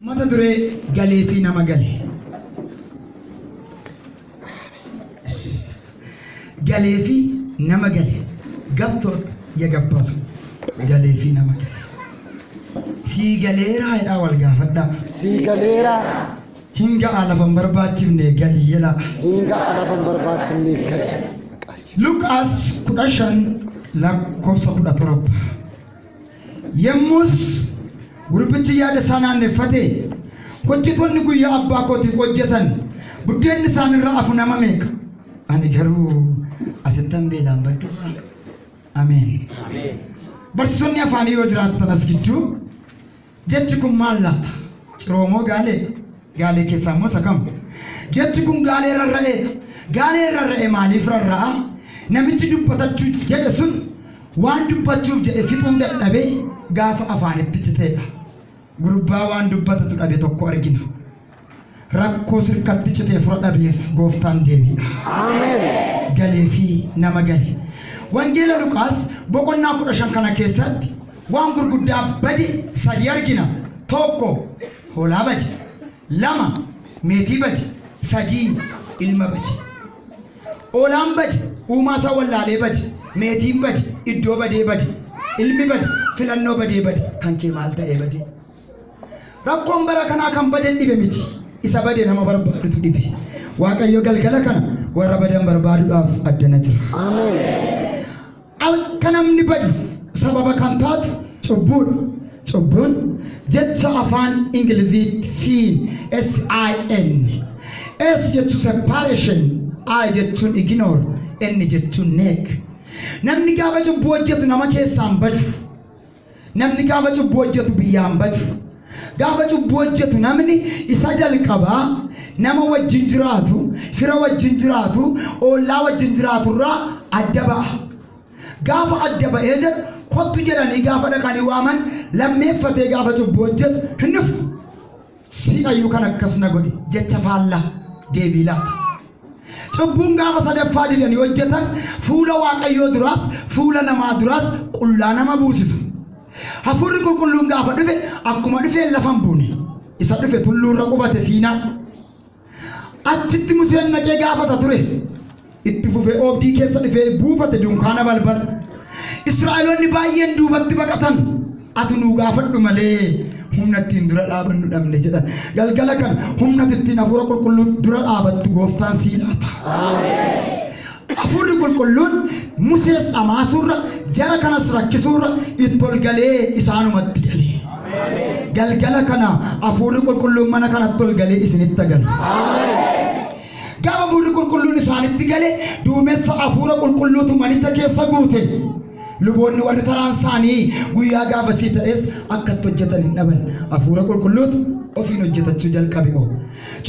Mata duree galee fi nama gale. Galee fi nama gale. ገብቶት የገባ ሰው galee fi nama gale. Sii galeeraa jedhaa wal gaafadhaa. Sii galeera. Hin ga'a lafa hin barbaachifne gali jedhaa. Hin ga'a lafa hin barbaachifne gali. Luqaas 15 lakkoofsa 17. Yemmus gurbichi yaada isaa naanneffate, hojjetoonni guyyaa abbaa kootiif hojjetan buddeenni isaan irraa hafu nama meeqa? Ani garuu asittan beelaan baddu. Ameen. Barsiisonni afaanii yoo jiraattan as gidduu, jechi kun maal laata? Ciroomoo gaalee? Gaalee keessaa immoo isa kam? Jechi kun gaalee rarra'eedha. Gaalee rarra'e maaliif rarra'a? Namichi dubbatachuu jedhe sun waan dubbachuuf jedhe fixuu dadhabee gaafa afaanitti citeedha. Gurbaa waan dubbatatu dhabe tokko argina. Rakkoo sirkatti citee fura dhabeef gooftaan deebiidha. Ameen. Galee fi nama gale. Wangeela Luqaas boqonnaa 15 kana keessatti waan gurguddaa bade sadi argina. Tokko, hoolaa bade. Lama, meetii bade. Sadii, ilma bade. Hoolaan bade uumaa isaa wallaalee bade. Meetiin bade iddoo badee bade. Ilmi bade filannoo badee bade. Kan kee maal ta'ee bade? Rakkoon bara kanaa kan baden dhibe miti. Isa bade nama barbaadutu dhibe. Waaqayyo galgala kana warra badan barbaaduudhaaf addana jira. Ameen. Akka namni baduuf sababa kan taatu cubbuudha. Cubbuun jecha afaan Ingiliziitti sin, S-I-N. S jechuun separation, I jechuun ignore, N jechuun neg. Namni gaafa cubbuu hojjetu nama keessaan badu. Namni gaafa cubbuu hojjetu biyyaan badu. Gaafa cubbuu hojjetu namni isa jalqabaa nama wajjin jiraatu, fira wajjin jiraatu, ollaa wajjin jiraatu irraa adda ba'a. Gaafa adda ba'ee jedhu, kottu jedhanii gaafa dhaqanii waaman, lammeeffatee gaafa cubbuu hojjetu hin dhufu. Si'ayyuu kan akkas na godhe jecha faallaa deebii laata. Cubbuun gaafa sadaffaa didanii hojjetan fuula Waaqayyoo duraas fuula namaa duraas qullaa nama buusisa. Hafuurri qulqulluun gaafa dhufe akkuma dhufeen lafa hin buune. Isa dhufe tulluurra qubate Siinaa. Achitti Museen dhaqee gaafata ture. Itti fufee oobdii keessa dhufee buufate dunkaana balbala. Israa'eloonni baay'een duubatti baqatan. Ati nuu gaafadhu malee humna ittiin dura dhaabannu dhabne jedhan. Galgala kana humna ittiin hafuura qulqulluu dura dhaabattu gooftaan sii laata. Hafuurri qulqulluun Musees dhamaasuurra, jara kanas rakkisuurra itti ol galee isaanumatti gale. Galgala kana hafuurri qulqulluun mana kanatti ol galee isinitti galu. Gaafa hafuurri qulqulluun isaanitti gale, duumessa hafuura qulqulluutu manicha keessa guute. Luboonni warri taraan isaanii guyyaa gaafasii ta'es akka itti hojjetan hin dhaban. Hafuura qulqulluutu ofiin hojjetachuu jalqabe oo.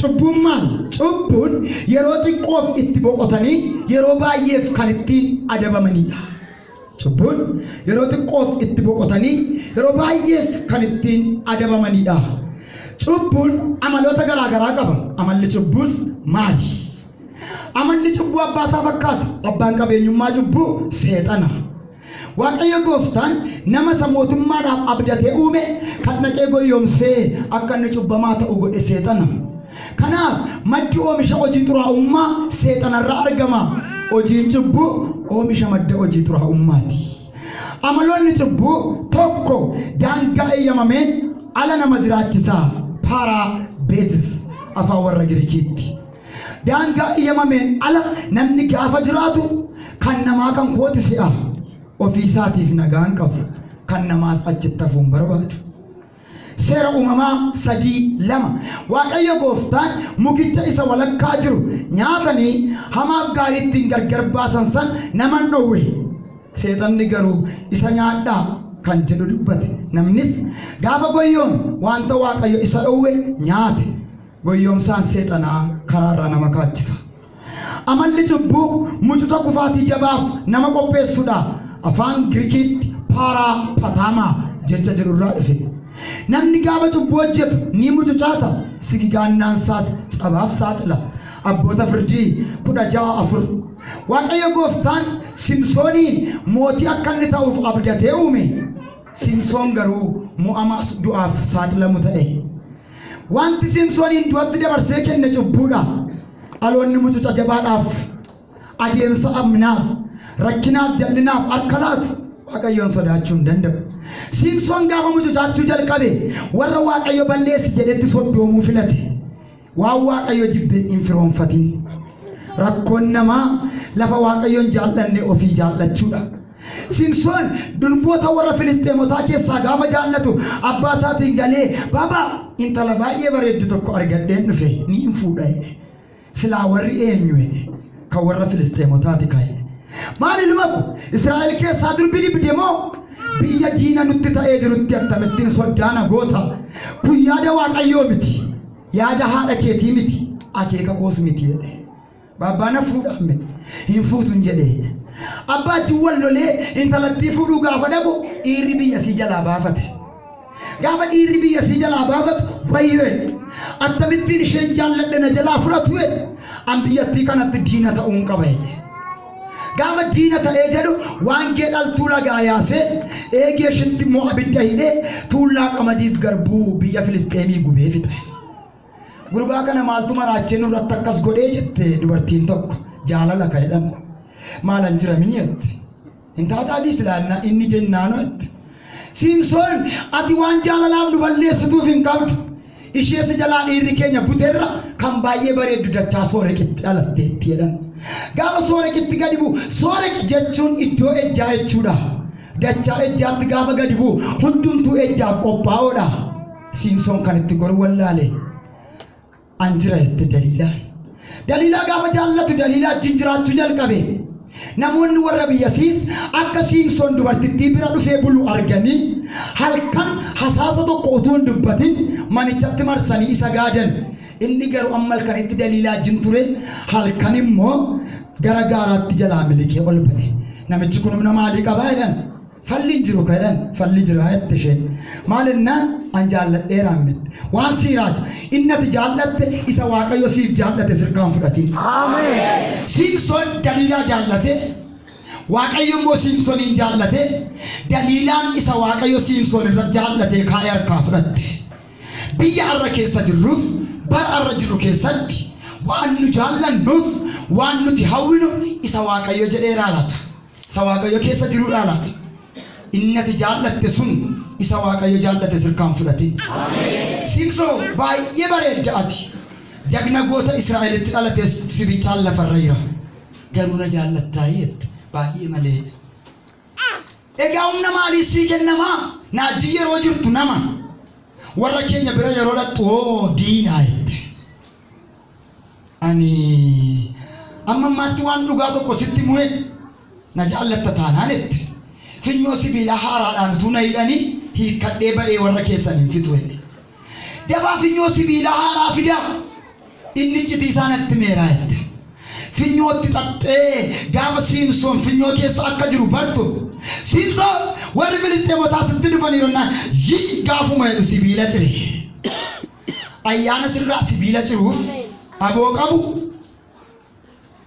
Cubbuun maal? Cubbuun yeroo xiqqoof itti boqotanii yeroo baay'eef kan ittiin adabamanidha. Cubbuun yeroo xiqqoof itti boqotanii yeroo baay'eef kan ittiin adabamanidha. Cubbuun amaloota garaa garaa qaba. Amalli cubbuus maali? Amalli cubbuu abbaa isaa fakkaata. Abbaan qabeenyummaa cubbuu seexana. Waaqayyo gooftaan nama isa mootummaadhaaf abdatee uume kan dhaqee goyyomsee akka inni cubbamaa ta'u godhe seexana. Kanaaf maddi oomisha hojii xuraa'ummaa seexanarraa argama. Hojiin cubbuu oomisha madda hojii xuraa'ummaati. Amaloonni cubbuu: tokko, daangaa eeyyamameen ala nama jiraachisaa, parabasis afaan warra Girikiitti. Daangaa eeyyamameen ala namni gaafa jiraatu kan namaa kan kooti si'a. Ofiisaatiif nagaan qabu, kan namaas achitti hafuun barbaadu. Seera Uumamaa 3:2, Waaqayyo gooftaan mukicha isa walakkaa jiru nyaatanii hamaaf gaarii ittiin gargar baasan san naman dhowwe. Seexanni garuu isa nyaadhaa kan jedhu dubbate. Namnis gaafa goyyoome wanta Waaqayyo isa dhowwe nyaate. Goyyoomsaan seexanaa karaarraa nama kaachisa. Amalli cubbuu mucuca kufaatii jabaaf nama qopheessudha. Afaan Girikiitti parapatama jecha jedhurraa dhufe. Namni gaafa cubbuu hojjetu ni mucucaata. Sigigaannaan isaas cabaaf saaxila. Abboota Firdii 16:4. Waaqayyo gooftaan Simsooniin mootii akka inni ta'uuf abdatee uume. Simsoon garuu mo'amaa du'aaf saaxilamu ta'e. Wanti Siimsooniin du'atti dabarsee kenne cubbuudha. Dhaloonni mucuca jabaadhaaf, adeemsa amnaaf, rakkinaaf, jal'inaaf harka laatu Waaqayyoon sodaachuu hin danda'u. Siimsoon gaafa mucucaachuu jalqabe warra Waaqayyo balleessi jedhetti soddoomuu filate. Waan Waaqayyo jibbe hin firoomfatin. Rakkoon namaa lafa Waaqayyoon jaallanne ofii jaallachuudha. Simsoon durboota warra Filisxeemotaa keessaa gaafa jaallatu abbaa isaatiin galee, "Baabaa, intala baay'ee bareeddu tokko argadheen dhufe, ni hin fuudha" jedhe. "Silaa warri eenyu?" jedhe. "Kan warra Filisxeemotaati ka" jedhe. "Maal ilma ko, Israa'el keessaa durbi dhibde moo? Biyya diina nutti ta'ee jirutti akkamittiin soddaa na goota? Kun yaada Waaqayyoo miti, yaada haadha keetii miti, akeeka koos miti" jedhe. "Baabbaa, na fuudhaan miti." "Hin fuutun" jedhe. Abbaa wajjin wal lolee intalattii fuudhuu gaafa dhabu dhiirri biyya sii jalaa baafate. Gaafa dhiirri biyya sii jalaa baafatu, "Wayyoo," jedhe. "Akkamittiin isheen jaalladhe na jalaa fudhatu?" jedhe. "An biyyattii kanatti diina ta'uun qaba" jedhe. Gaafa diina ta'ee jedhu waangee dhaltuu lagaa yaasee eegee ishitti immoo abidda hidhee tuullaa qamadiif garbuu biyya Filisxeemii gubee fixe. "Gurbaa kana maaltu maraachee nurratti akkas godhee?" jette dubartiin tokko. "Jaalala ka jedhamu. Maalan jira mini?" jette. "Hin taataafi silaanna inni jennaanoo" jette. "Siimsoon, ati waan jaalalaaf nu balleessituuf hin qabdu. Ishee si jalaa dhiirri keenya buterra kan baay'ee bareeddu dachaa Sooreqitti dhalatteetti" jedhan. Gaafa Sooreqitti gadi bu'u, Sooreq jechuun iddoo ejjaa jechuudha. Dachaa ejjaatti gaafa gadi bu'u hundumtuu ejjaaf qophaa'oodha. Siimsoon kan itti goru wallaale. "An jira" jette Daliilaan. Daliilaa gaafa jaallatu Daliilaa wajjin jiraachuu jalqabe. Namoonni warra biyyasiis akka Siimsoon dubartittii bira dhufee bulu arganii halkan hasaasa tokko utuu hin dubbatin manichatti marsanii isa gaadan. Inni garuu amma halkanitti Daliilaa wajjin ture, halkan immoo gara gaaraatti jalaa miliqee ol ba'e. "Namichi kun humna maalii qabaa?" jedhan. "Falli hin jiru" ka jedhan. "Falli jira" jette isheen. "Maal?" jennaan, "An jaalladheeraan" jette. Waan siiraacha inni ati jaallatte isa Waaqayyo siif jaallate sirkaan fudhatiin. Ameen. Siimsoon Daliilaa jaallate, Waaqayyo immoo Siimsooniin jaallate. Daliilaan isa Waaqayyo Siimsoon irra jaallate kaa'ee harkaa fudhatte. Biyya har'a keessa jirruuf bara har'a jirru keessatti waan nu jaallannuuf waan nuti hawwinu isa Waaqayyo jedheeraa laata? Isa Waaqayyo keessa jiruudhaa laata? Inni ati jaallatte sun isa Waaqayyo jaallate sirkaan fudhatin. Siimsoo, baay'ee bareedda ati. Jagna goota Israa'elitti dhalates si bichaan lafarra jira. "Garuu na jaallattaa?" jette. "Baay'ee malee." "Egaa humna maalii sii kennamaa? Naajjii yeroo jirtu nama. Warra keenya bira yeroo dhaqxu hoo diinaa" jette. "Ani amma ammaatti waan dhugaa tokko sitti mu'e, na jaallatta taanaan" jette. "Finyoo sibiilaa haaraadhaan utuu na hidhanii hiikkadhee ba'ee warra keessan hin fixu" jedhe. "Dafaa finyoo sibiilaa haaraa fidaa. Inni iccitii isaa natti meeraa" jette. Finyootti xaxxee gaafa Siimsoon finyoo keessa akka jiru bartu, "Siimsoon, warri Filisxeemotaa sitti dhufaniiru" naan yi gaafuma jedhu sibiila cire. Ayyaana sirraa sibiila ciruuf aboo qabu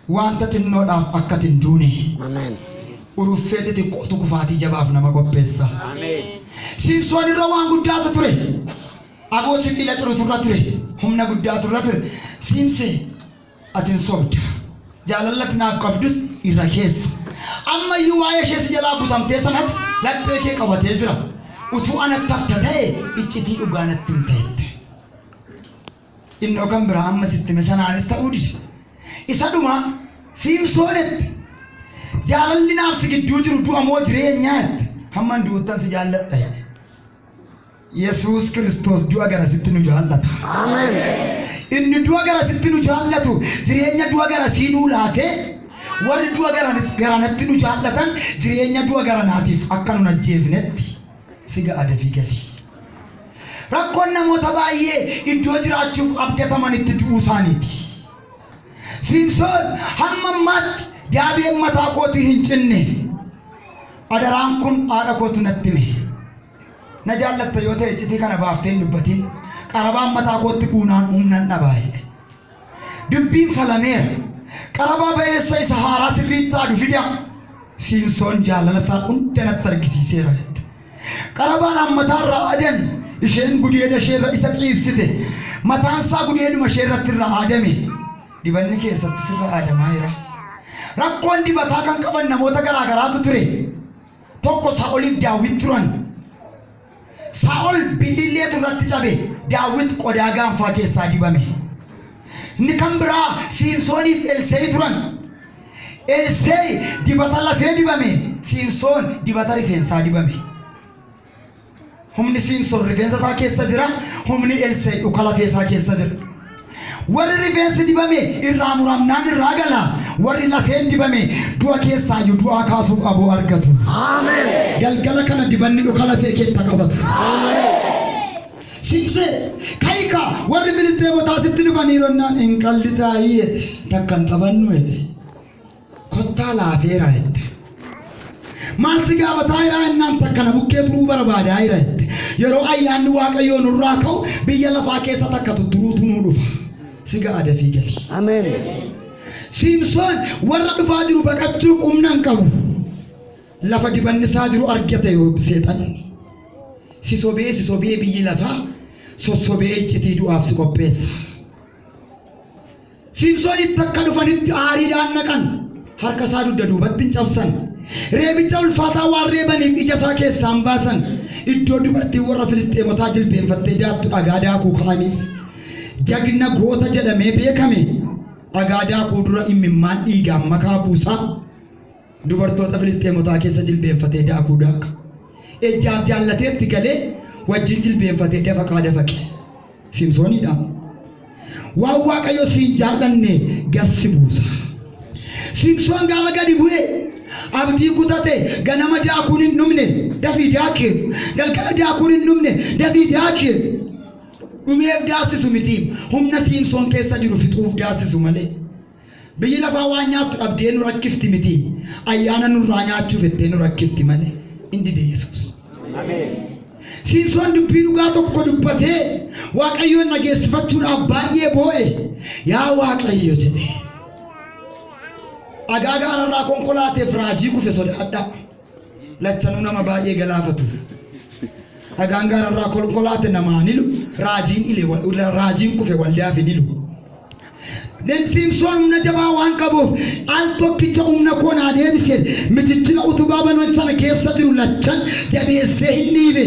wanta xinnoodhaaf akka hin duune. Ameen. Uruffee xixiqqootu kufaatii jabaaf nama qopheessa. Siimsoon irra waan guddaatu ture. Aboo sibiila cirutu irra ture. Humna guddaatu irra ture. "Siimsee, ati hin sobda. Jaalala ati naaf qabdus irra keessa. Ammayyuu waa'ee ishee si jalaa butamtee sanatu laphee kee qabatee jira. Utuu anatti hafta ta'e iccitii dhugaa natti hin ta'ette." Innoo kan biraa amma sitti hime sanaanis ta'uu dide. Isa dhuma Siimsoonitti, "Jaalalli naaf si gidduu jiru du'a moo jireenyaa?" jette. "Hamman du'uttan si jaalladha" jedhe. Yesuus Kiristoos du'a garasitti nu jaallata. Ameen. Inni du'a garasitti nu jaallatu jireenya du'a garasii nuu laatee, warri du'a garanatti nu jaallatan jireenya du'a garanaatiif akka nun ajjeefnetti si ga'a, dafii gali. Rakkoon namoota baay'ee iddoo jiraachuuf abdatamanitti du'uu isaaniiti. Siimsoon, "Hamma ammaatti daabeen mataa kootii hin cinne. Adaraan kun haadha kootu natti hime. Na jaallatta yoo ta'e iccitii kana baaftee hin dubbatin. Qarabaan mataa kootti buunaan humnan dhabaa" jedhe. Dubbiin falameera. "Qarabaa ba'eessa isa haaraa sirriitti haadu fidaa. Siimsoon jaalala isaa hunda natti argisiiseera" jette. Qarabaadhaan mataarraa adan Isheen gudeeda isheerra isa ciibsite. Mataan isaa gudeeduma ishee irratti irra aadame. Dibanni keessatti sirra aadamaa jira. Rakkoon dibataa kan qaban namoota garaa garaatu ture. Tokko Saa'oliif Daawit turan. Saa'ol bililleetu irratti cabe, Daawit qodaa gaanfaa keessaa dibame. Inni kan biraa Siimsooniif Elsee'i turan. Elsee'i dibata lafee dibame, Siimsoon dibata rifeensaa dibame. Humni Siimsoon rifeensa isaa keessa jira, humni Elsee'i dhuka lafee isaa keessa jira. Warri rifeensi dibame irraa muramnaan irraa gala, warri lafeen dibame du'a keessaayyuu du'aa kaasuuf aboo argatu. Ameen. Galgala kana dibanni dhuka lafee keetta qabatu. Ameen. Simsee ka'ikaa warri Filisxeemotaa sitti dhufaniiru jennaan hin qallitaayii jedhe takka hin taphannu jedhe. Kottaa laafeera jette. Maal si gaafataa jiraa jennaan takka na bukkee turuu barbaadaa jira jette. Yeroo ayyaanni Waaqayyoo nurraa ka'u biyya lafaa keessa takka tutturuutu nuu dhufa. Si ga'a dafii gali. Ameen. Siimsoon warra dhufaa jiru baqachuuf humna hin qabu. Lafa dibanni isaa jiru argate yoo seexanni. Si sobee si sobee biyyi lafaa sossobee iccitii du'aaf si qopheessa. Siimsoonitti akka dhufanitti aariidhaan naqan. Harka isaa dugda duubatti hin cabsan. Reebicha ulfaataa waan reebaniif ija isaa keessaa hin baasan. Iddoo dubartiin warra Filisxeemotaa jilbeenfattee daattu dhagaa daakuu ka'aniif. Jagna goota jedhamee beekame dhagaa daakuu dura immimmaan dhiigaan makaa buusaa dubartoota Filisxeemotaa keessa jilbeenfatee daakuu daaka. Ejjaaf jaallateetti galee wajjin jilbeenfatee dafaqaa dafaqe. Siimsooniidha. Waan Waaqayyo siin jaallanne gad si buusa. Siimsoon gaafa gadi bu'e abdii kutate ganama daakuun hin dhumne dafii daaki. Galgala daakuun hin dhumne dafii daaki. Dhumeef daassisu miti humna Siimsoon keessa jiru fixuuf daassisu malee. Biyyi lafaa waan nyaattu dhabdee nu rakkifti miti. Ayyaana nurraa nyaachuuf jettee nu rakkifti malee. In dide Yesuus. Siimsoon dubbii dhugaa tokko dubbatee Waaqayyoon dhageessifachuudhaaf baay'ee boo'e. Yaa Waaqayyo jedhe. Dhagaa gaararraa konkolaateef raajii kufe sodaadhaa. Lachanuu nama baay'ee galaafatu. Dhagaan gaararraa konkolaate namaan hilu, raajiin ile raajiin kufe waldaaf hin hilu. Den Siimsoon humna jabaa waan qabuuf al tokkicha humna koo naa deebise michichila utubaa banan sana keessa jiru lachan jabeessee hin dhiibe.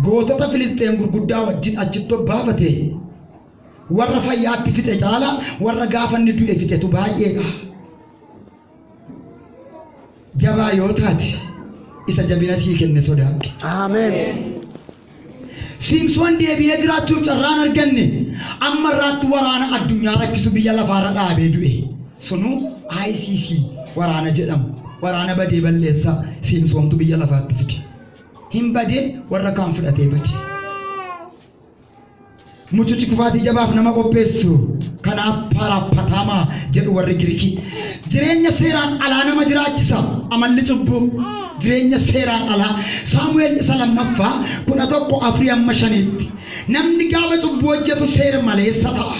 Gootota Filisxeem gurguddaa wajjin achitti of baafate. Warra fayyaatti fixe caalaa warra gaafa inni du'e fixetu baay'eedha. Jabaa yoo taate isa jabina sii kenne sodaadhu. Ameen. Siimsoon deebi'ee jiraachuuf carraan arganne amma irraatti waraana addunyaa rakkisu biyya lafaarra dhaabee du'e. Sunuu ICC waraana jedhamu waraana badee balleessaa Siimsoontu biyya lafaatti fide. Hin badee warra kaan fudhatee bade. Mucuci kufaatii jabaaf nama qopheessu. Kanaaf parapataamaa jedhu warri Girikii. Jireenya seeraan alaa nama jiraachisa. Amalli cubbuu jireenya seeraan alaa. Saamu'eel isa lammaffaa 11 afurii amma shaniitti. Namni gaafa cubbuu hojjetu seer maleessa ta'a.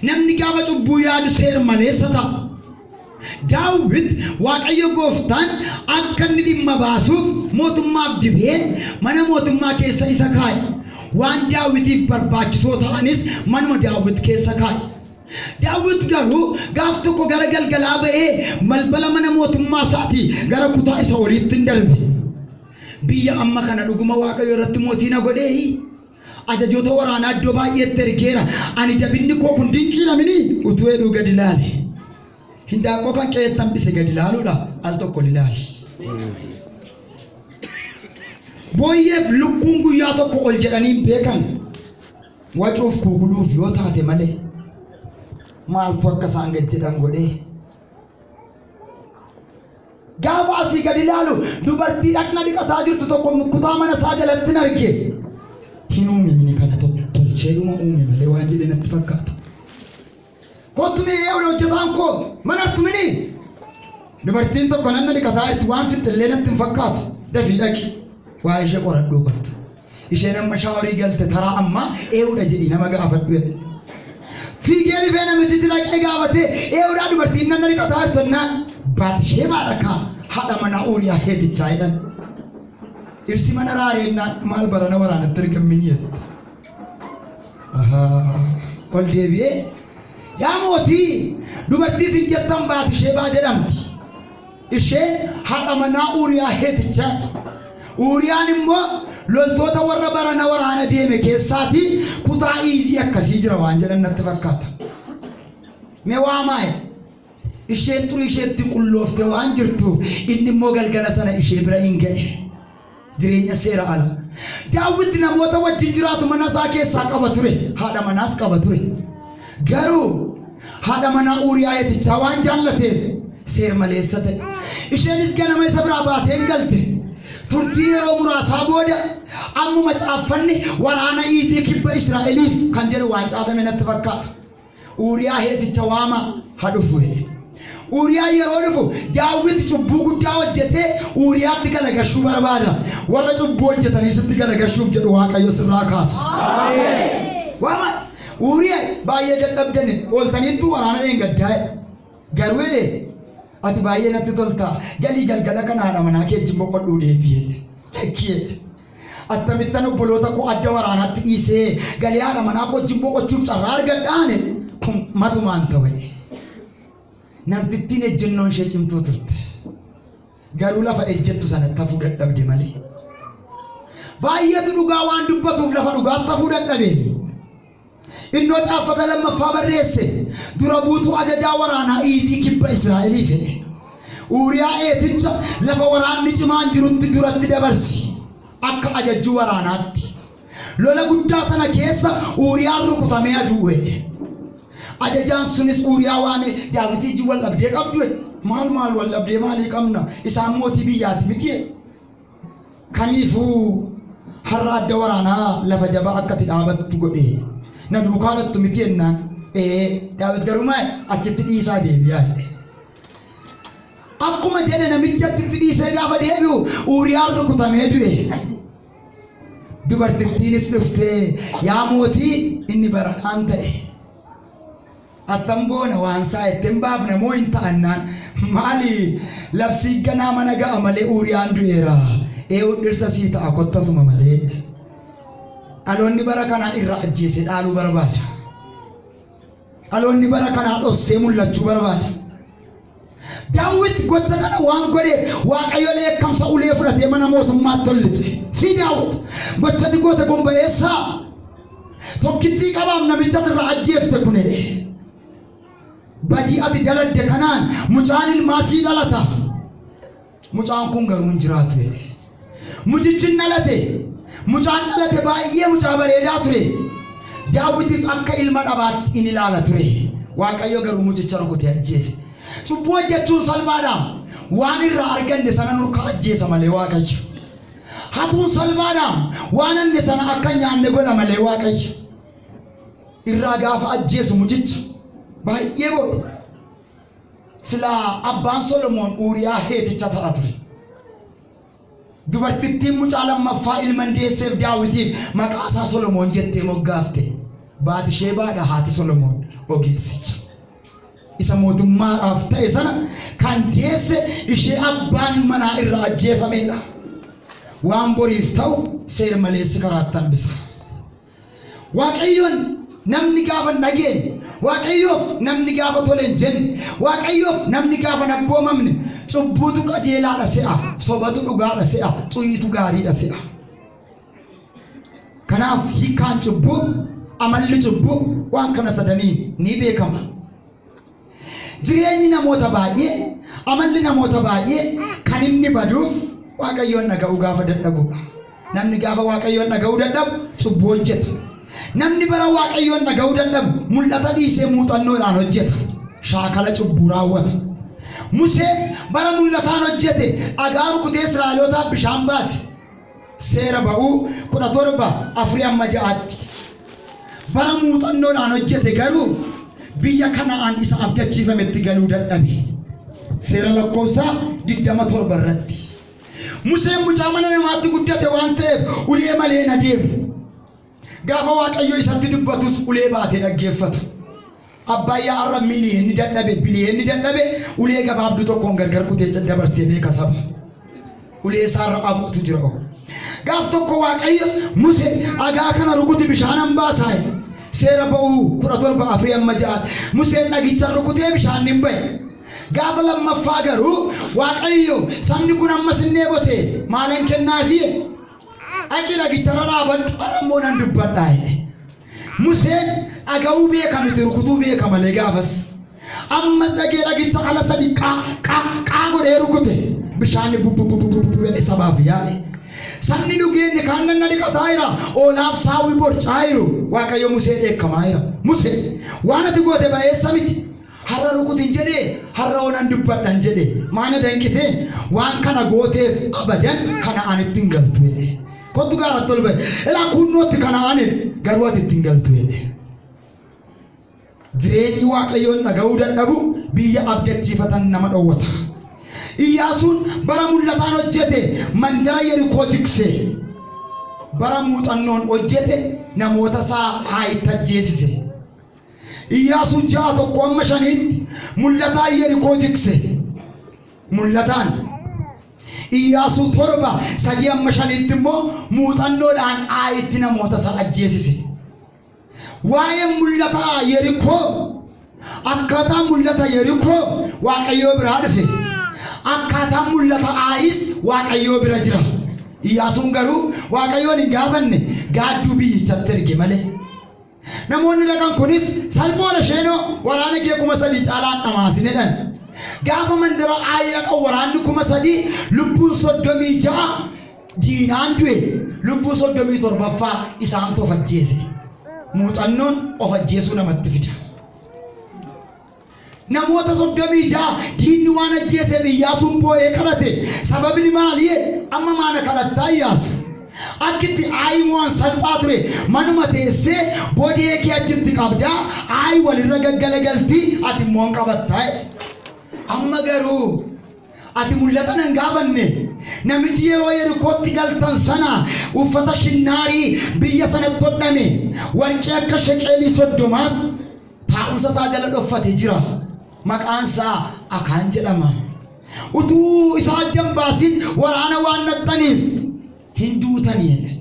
Namni gaafa cubbuu yaadu seer maleessa ta'a. Daawit Waaqayyo gooftaan akka inni dhimma baasuuf mootummaaf dibee mana mootummaa keessa isa kaa'e. Waan Daawitiif barbaachisoo ta'anis manuma Daawit keessa kaa'e. Daawit garuu gaaf tokko gara galgalaa ba'ee balbala mana mootummaa isaatii gara kutaa isa oliitti hin darbe. Biyya amma kana dhuguma Waaqayyo irratti mootii na godheehi? Ajajoota waraanaa iddoo baay'eetti ergeera. Ani jabinni koo kun dinqiidha mini utuu jedhuu gadi ilaale. Hindaaqqoo kan qe'eetti hambise gadi ilaaluudha al tokko ni ilaali. Booyyeef lukkuun guyyaa tokko ol jedhanii hin beekan. Wacuuf kuukuluuf yoo taate malee maaltu akka isaan gad jedhan godhee. Gaafa asii gad ilaalu dubartii dhaqna dhiqataa jirtu tokko kutaa mana isaa jalatti hin arge. Hin uumimni kana tolcheedhuma uume malee waan jedhe natti fakkaata. Kottu mee eewudha hojjetaan koo mana artumini. Dubartiin tokko nanna dhiqataa jirti waan fixxillee natti hin fakkaatu. Dafii dhaqi waa ishee qoradhuu kottu. Isheen amma shaaworii galte taraa ammaa eewudha jedhii nama gaafadhu jedhe. Fiigee dhufee namichichi dhaqee gaafatee eewudhaa dubartiin nanna dhiqataa jirtu jennaan Batisheebaadha kaa haadha manaa Uuriyaa Heetichaa jedhan. Dhirsi mana raareennaan maal barana waraanatti ergammin jette. Ol deebi'ee yaa mootii dubartii isin jettan Baatishebaa jedhamti. Isheen haadha manaa Uuriyaa Heetichaati. Uuriyaan immoo loltoota warra barana waraana deeme keessaatii kutaa iizii akkasii jira waan jedhan natti fakkaata. Mee waamaa jedhe. Isheen xurii isheetti qulloofte waan jirtuuf inni immoo galgala sana ishee bira in ga'e. Jireenya seera ala. Daawit namoota wajjin jiraatu mana isaa keessaa qaba ture. Haadha manaas qaba ture. Garuu haadha manaa Uuriyaa Heetichaa waan jaallateef seer maleessa ta'e. Isheenis ganama isa biraa baatee hin galte. Turtii yeroo muraasaa booda ammuma caaffanni waraana iizii kibba Israa'eliif kan jedhu waan caafame natti fakkaata. Uuriyaa Heeticha waamaa ha dhufu jedhe. Uuriyaan yeroo dhufu Daawit cubbuu guddaa hojjetee Uuriyaatti galagashuu barbaada. Warra cubbuu hojjetanii sitti galagashuuf jedhu Waaqayyo sirraa kaasa. Waama Uuriyaa baay'ee dadhabdani ooltaniittuu waraana dheengaddaa jedhe. Garuu jedhe ati baay'ee natti tolta galii galgala kana haadha manaa kee wajjin boqodhuu deebi'i jedhe. Lakki jedhe. Attamittan obboloota koo adda waraanaatti dhiisee galee haadha manaa koo wajjin boqochuuf carraa argadhaan jedhe. Kun matumaan ta'u jedhe. Namtittiin ejjennoon ishee cimtuu turte. Garuu lafa ejjettu sanatti hafuu dadhabde malee. Baay'eetu dhugaa waan dubbatuuf lafa dhugaatti hafuu dadhabe. Innoo caaffata lammaffaa barreesse dura buutuu ajajaa waraanaa iizii kibba Israa'elii fedhe. Uuriyaa Heeticha lafa waraanni cimaan jirutti duratti dabarsi akka ajajjuu waraanaatti. Lola guddaa sana keessa Uuriyaan rukutamee adu'u jedhe. Ajajaan sunis Uuriyaa waamee Daawitii wajjin wal dhabdee qabdu jedhe. Maal maal wal dhabdee maalii qabna? Isaan mootii biyyaati miti jedhe. Kamiifuu har'a adda waraanaa lafa jabaa akka ati dhaabattu godhe. Na duukaa dhattu miti jennaan. Ee Daawit garuu maal achitti dhiisaa deebi'aa jedhe. Akkuma jedhe namichi achitti dhiisee gaafa deebi'u Uuriyaan rukutamee du'e. Dubartittiinis dhuftee yaa mootii inni barataan ta'e. Attam goona waan isaa jettee hin baafna moo hin ta'annaan maali labsii ganaa mana ga'a malee Uuriyaan du'eera. Ee'u dhirsa sii ta'a kottasuma malee. Dhaloonni bara kanaa irra ajjeesee dhaaluu barbaada. Dhaloonni bara kanaa dhossee mul'achuu barbaada. Daawit gocha kana waan godheef Waaqayyo dheekkamsa ulee fudhatee mana mootummaatti ol lixe. Sii Daawit gocha ni goote kun ba'eessaa tokkittii qabaam namicha irraa ajjeefte kun jedhe. Badii ati daladde kanaan mucaan ilmaa sii dhalata. Mucaan kun garuu hin jiraatu jedhe. Mucichi hin dhalate. Mucaan dhalate baay'ee mucaa bareedaa ture. Daawitis akka ilma dhabaatti in ilaala ture. Waaqayyo garuu mucicha rukutee ajjeese. Cubbuu hojjechuun salphaadha. Waan irraa arganne sana nurkaa ajjeesa malee Waaqayyo. Hatuun salphaadha. Waan hanne sana akka hin nyaanne godha malee Waaqayyo. Irraa gaafa ajjeesu mucicha baay'ee boo'e. Silaa abbaan Solomoon Uuriyaa Heeticha ta'a ture. Dubartittiin mucaa lammaffaa ilma hin deesseef Daawitiif maqaa isaa Solomoon jettee moggaafte. Baatisheebaadha haati Solomoon ogeessicha. Isa mootummaadhaaf ta'e sana kan deesse ishee abbaan manaa irraa ajjeefamedha. Waan boriif ta'u seer maleessi karaatti hambisa. Waaqayyoon namni gaafa hin dhageenye, Waaqayyoof namni gaafa tole hin jenne, Waaqayyoof namni gaafa hin abboomamne, cubbuutu qajeelaadha se'a, sobatu dhugaadha se'a, xuriitu gaariidha se'a. Kanaaf hiikaan cubbuu, amalli cubbuu waan kana sadanii ni beekama. Jireenyi namoota baay'ee, amalli namoota baay'ee kan inni baduuf Waaqayyoon dhaga'uu gaafa dadhabuudha. Namni gaafa Waaqayyoon dhaga'uu dadhabu cubbuu hojjeta. Namni bara Waaqayyoon dhaga'uu dadhabu mul'ata dhiisee muuxannoodhaan hojjeta. Shaakala cubbuu raawwata. Museen bara mul'ataan hojjete dhagaa rukutee Israa'elootaaf bishaan baase. Seera ba'uu 17 afurii amma ja'aatti. Bara muuxannoodhaan hojjete garuu biyya Kana'aan isa abdachiifametti galuu dadhabe. Seera lakkoofsaa 27 irratti. Museen mucaa mana namaatti guddate waan ta'eef ulee malee hin adeemu. Gaafa Waaqayyo isatti dubbatus ulee baatee dhaggeeffata. Abbayyaa har'a miliyoonni dadhabe biliyoonni dadhabe ulee gabaabduu tokkoon gargar kutee dabarsee beeka saba. Ulee isaarra abootu jira. Gaaf tokko Waaqayyo Musee dhagaa kana rukuti bishaanan baasaa jedhe. Seera ba'uu 17 afurii amma ja'aatti. Museen dhagicha rukutee bishaan hin ba'e. Gaafa lammaffaa garuu Waaqayyo sabni kun ammas hin dheebote maalan kennaafi jedhe. Dhaqi dhagicharra dhaabadhu har'a immoo nan dubbadhaa jedhe. Museen dhaga'uu beeka miti rukutuu beeka malee gaafas. Ammas dhagee dhagicha ala sadi qaa qaa qaa godhee rukute. Bishaanni bubbubbubbubu jedhe sabaaf yaa'e. Sabni dhugee inni kaan nanna dhiqataa jira. Oolaaf saawwi borcaa jiru. Waaqayyo Musee dheekkamaa jira. Musee waan ati goote ba'eessa miti. Har'a rukutin jedhee har'a onan dubbadhan jedhe. Maana danqitee waan kana gooteef abadan Kana'aanitti hin galtu jedhe. Kottu gaaratti ol ba'i. Ilaa kunnootti Kana'aanin garuu ati itti hin galtu jedhe. Jireenyi Waaqayyoon dhaga'uu dadhabu biyya abdachiifatan nama dhowwata. Iyyaasuun bara mul'ataan hojjete mandara Yerikoo jigse. Bara muuxannoon hojjete namoota isaa Haayitti ajjeesise. Iyyaasuu 6 1 amma 5tti mul'ataan Yerikoo jigse. Mul'ataan. Iyyaasuu 7 3 amma 5tti immoo muuxannoodhaan Aayitti namoota isaa ajjeesise. Waa'een mul'ataa Yerikoo akkaataan mul'ata Yerikoo Waaqayyoo biraa dhufe. Akkaataan mul'ata Aayis Waaqayyoo bira jira. Iyyaasuun garuu Waaqayyoon hin gaafanne gaadduu biyyichatti erge malee. Namoonni dhaqan kunis salphoodha isheenoo waraana kee 3000 caalaan dhamaasine jedhan. Gaafa mandara Aayi dhaqan waraanni 3000 lubbuun 36 diinaan du'e lubbuu 37ffaa isaantu of ajjeese. Muuxannoon of ajjeesuu namatti fida. Namoota 36 diinni waan ajjeeseef Iyyaasuun boo'ee kadhate. Sababni maali? Amma maana kadhattaa Iyyaasu? Akkitti Aayi mo'an salphaa ture. Manuma teessee bodee kee achitti qabdaa, Aayi walirra gaggalagalti, ati immoo hin qabattaa jedhe. Amma garuu ati mul'ata nan gaafanne. Namichi yeroo Yerikootti galtan sana uffata shinnaarii biyya sanatti hodhame, warqee akka sheqeelii soddomaas taa'umsa isaa jala dhoffate jira. Maqaan isaa Akaan jedhama. Utuu isa adda hin baasin waraana waan dhaqxaniif hin duutanii jedhe.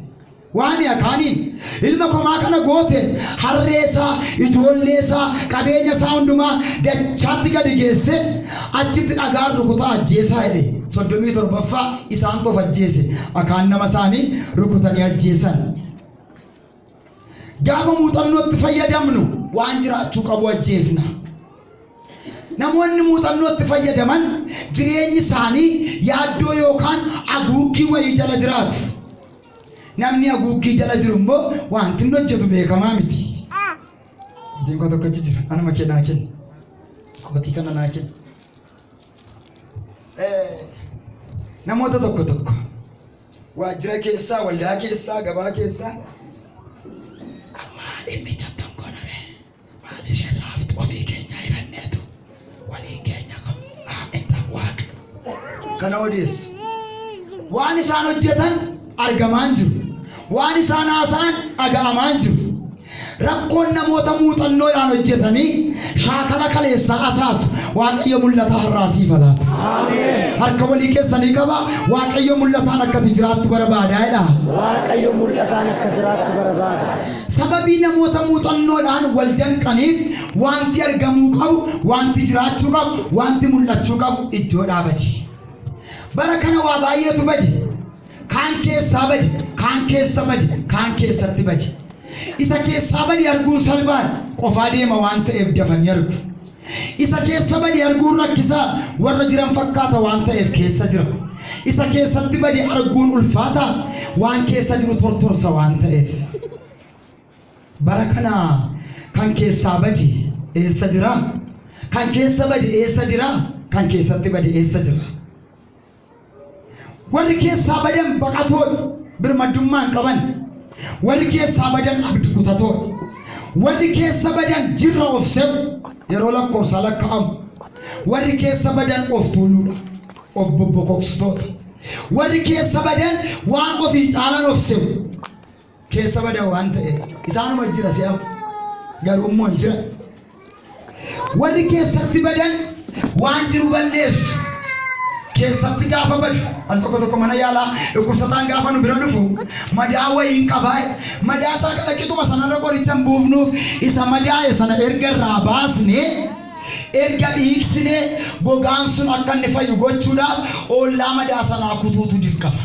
Waami Akaaniin, ilma koo maa kana goote? Harree isaa, ijoollee isaa, qabeenya isaa hundumaa dachaatti gadi geesse, achitti dhagaan rukutaa ajjeesaa jedhe. 37ffaa isaantu of ajjeese. Akaan nama isaanii rukutanii ajjeesan. Gaafa muuxannootti fayyadamnu waan jiraachuu qabu ajjeefna. Namoonni muuxannootti fayyadaman jireenyi isaanii yaaddoo yookaan haguuggii wayii jala jiraatu. Namni haguuggii jala jiru immoo wanti inni hojjetu beekamaa miti. Kootiin koo tokkochi jira. Anuma kee naa kenni. Kootii kana naa kenni. Namoota tokko tokko waajjira keessaa, waldaa keessaa, gabaa keessaa amma dhimmicha attam goonare maal isheen raaftu ofii keenya hiranneetu waliin keenya inta waaqa kana odeessu. Waan isaan hojjetan argamaa hin jiru. Waan isaan haasa'an dhaga'amaa hin jiru. Rakkoon namoota muuxannoodhaan hojjetanii shaakala kaleessaa asaasu Waaqayyo mul'ata har'aa siif haa laatu. Harka walii keessanii qaba. Waaqayyo mul'ataan akka ati jiraattu barbaadaa jedha. Waaqayyo mul'ataan akka jiraattu barbaada. Sababii namoota muuxannoodhaan wal danqaniif wanti argamuu qabu, wanti jiraachuu qabu, wanti mul'achuu qabu iddoo dhaabati. Bara kana waa baay'eetu bade. Kaan keessaa bade, kaan keessa bade, kaan keessatti bade. Isa keessaa bade arguun salphaadha. Qofaa deema waan ta'eef dafanii argu. Isa keessa bade arguun rakkisaa warra jiran fakkaata waan ta'eef keessa jira. Isa keessatti bade arguun ulfaataa waan keessa jiru tortorsa waan ta'eef. Bara kana kan keessaa bade eessa jira? Kan keessa bade eessa jira? Kan keessatti bade eessa jira? Warri keessaa badan baqatoodha, birmaddummaa hin qaban. Warri keessaa badan abdi kutatoodha. Warri keessa badan jirra of se'u yeroo lakkoofsaa lakkaa'amu. Warri keessa badan of tuuluudha, of bobbokoksitoota. Warri keessa badan waan ofii caalan of se'u. Keessa badan waan ta'eef isaanuma jira se'amu. Garuu immoo hin jiran. Warri keessatti badan waan jiru balleessu. Keessatti gaafa badu al tokko tokko mana yaalaa dhukkubsataan gaafa nu bira dhufu madaa wayiin qabaa madaa isaa kana qixuma sanarra qoricha hin buufnuuf isa madaa'e sana erga irraa baasnee erga dhiigsinee gogaan sun akka inni fayyu gochuudhaaf oollaa madaa sanaa kutuutu dirqama.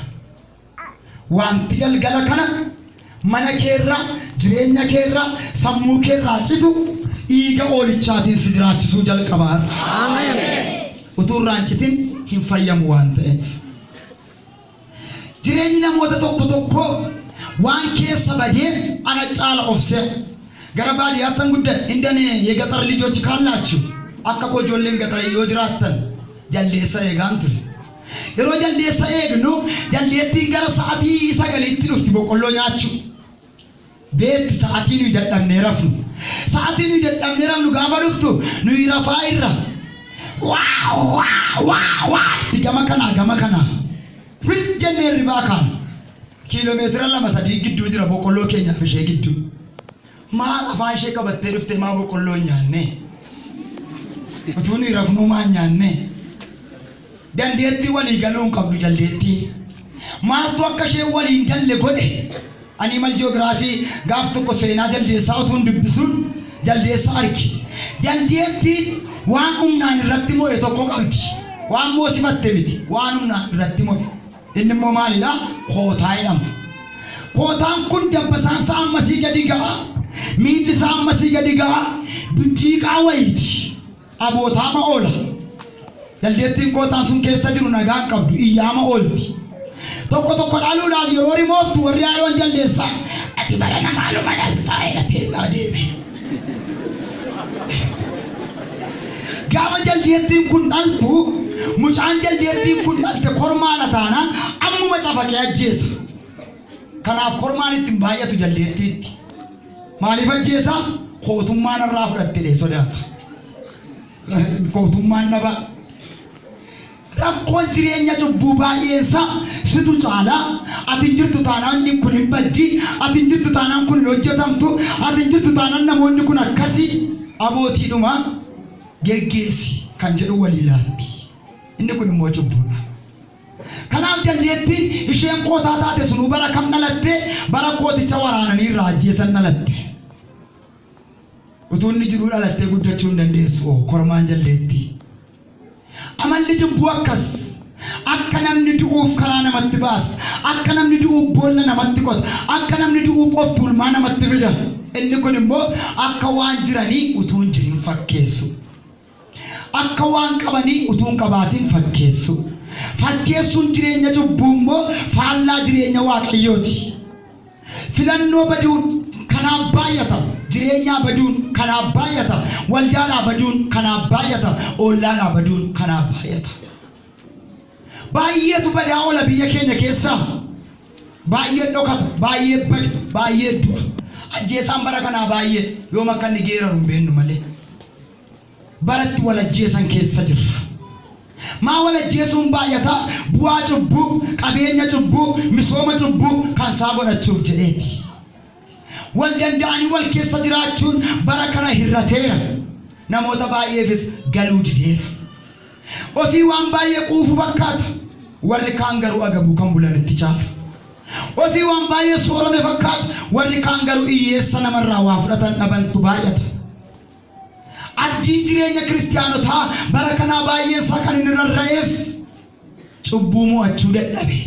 Wanti galgala kana mana keerraa, jireenya keerraa, sammuu keerraa citu dhiiga oolichaatiin si jiraachisuu jalqaba har'a. Ameen. Utuu irraa hin citin hin fayyamu waan ta'eef. Jireenyi namoota tokko tokkoo waan keessa badeef ana caala of se'a. Gara baadiyyaattan guddadhe. እንደኔ የገጠር ልጆች ካላችሁ akka koo ijoolleen gaxarii yoo jiraattan jaldeessa eegaan ture. Yeroo jaldeessa eegnu jaldeettiin gara sa'atii 9tti dhufti boqqolloo nyaachuu. Beekti sa'atii nuyi dadhabnee rafnu. Sa'atii nuyi dadhabnee rafnu gaafa dhuftu nuyi rafaa irra. Waa waa waa waa itti gama kanaa gama kanaa. Rin jennee hirribaa kaana. Kiiloomeetira 2 3 gidduu jira boqqolloo keenyaaf ishee gidduu. Maal afaan ishee qabattee dhuftee maa boqqolloo hin nyaanne? Utuu nuyi rafnuu maa hin nyaanne? Dandeettii walii galuu hin qabdu jaldeettiin. Maaltu akka isheen waliin galle godhe? Animal Geography gaaf tokko seenaa jaldeessaa utuun dubbisuun jaldeessa arge. Jaldeettiin waan humnaan irratti mo'e tokko qabdi. Waan moosifatte miti, waan humnaan irratti mo'e. Inni immoo maalidha? Kootaa jedhama. Kootaan kun dabbasaan isaa ammasii gadi ga'a. Miilli isaa ammasii gadi ga'a. Duddiiqaa wayiiti. Abootaama oola. Jaldeettiin kootaan sun keessa jiru nagaa hin qabdu. Iyyaama oolti. Tokko tokko dhaluudhaaf yeroo rimooftu warri haayoon jaldeessaa ati bara maaluma dhaltaa jedhatee irraa deeme. Gaafa jaldeettiin kun dhaltu mucaan jaldeettiin kun dhalte kormaadha taanaan ammuma cafaqee ajjeesa. Kanaaf kormaan ittiin baay'atu jaldeettiitti. Maaliif ajjeesa? Kootummaan irraa fudhatte sodaata. Kootummaan dhaba. Rakkoon jireenya cubbuu baay'eensaa situ caalaa ati hin jirtu taanaan kun hin baddi, ati hin jirtu taanaan kun hin hojjetamtu, ati hin jirtu taanaan namoonni kun akkasii abootiidhuma geggeessi kan jedhu walii laatti. Inni kun immoo cubbuudha. Kanaaf jaldeettiin isheen kootaa taate sunuu bara kam dhalatte? Bara kooticha waraananii irraa ajjeesan dhalatte. Utuu inni jiruu dhalattee guddachuu hin dandeessu kormaan jaldeettii. Amalli cubbuu akkas akka namni du'uuf karaa namatti baasa. Akka namni du'uuf boolla namatti qota. Akka namni du'uuf of tuulmaa namatti fida. Inni kun immoo akka waan jiranii utuu hin jirin fakkeessu. Akka waan qabanii utuu hin qabaatin fakkeessu. Fakkeessuun jireenya cubbuu immoo faallaa jireenya Waaqayyooti. Filannoo baduun kanaaf baay'ata. Jireenyaa baduun kanaaf baay'ata. Waldaadhaa baduun kanaaf baay'ata. Ollaadhaa baduun kanaaf baay'ata. Baay'eetu badaa oola biyya keenya keessaa. Baay'ee dhokata, baay'ee bada, baay'ee du'a. Ajjeesaan bara kanaa baay'ee yoom akka inni geeraru hin beeknu malee. Baratti wal ajjeesan keessa jirra. Maa wal ajjeesuun baay'ataa? Bu'aa cubbuu, qabeenya cubbuu, misooma cubbuu kan isaa godhachuuf jedheeti. Wal danda'anii wal keessa jiraachuun bara kana hir'ateera. Namoota baay'eefis galuu dideera. Ofii waan baay'ee quufu fakkaata. Warri kaan garuu agabuu kan bulanitti caalu. Ofii waan baay'ee soorame fakkaata. Warri kaan garuu hiyyeessa namarraa waa fudhatan dhabantu baay'ata. Abdiin jireenya kiristaanotaa bara kanaa baay'een isaa kan inni rarra'eef cubbuu mo'achuu dadhabe.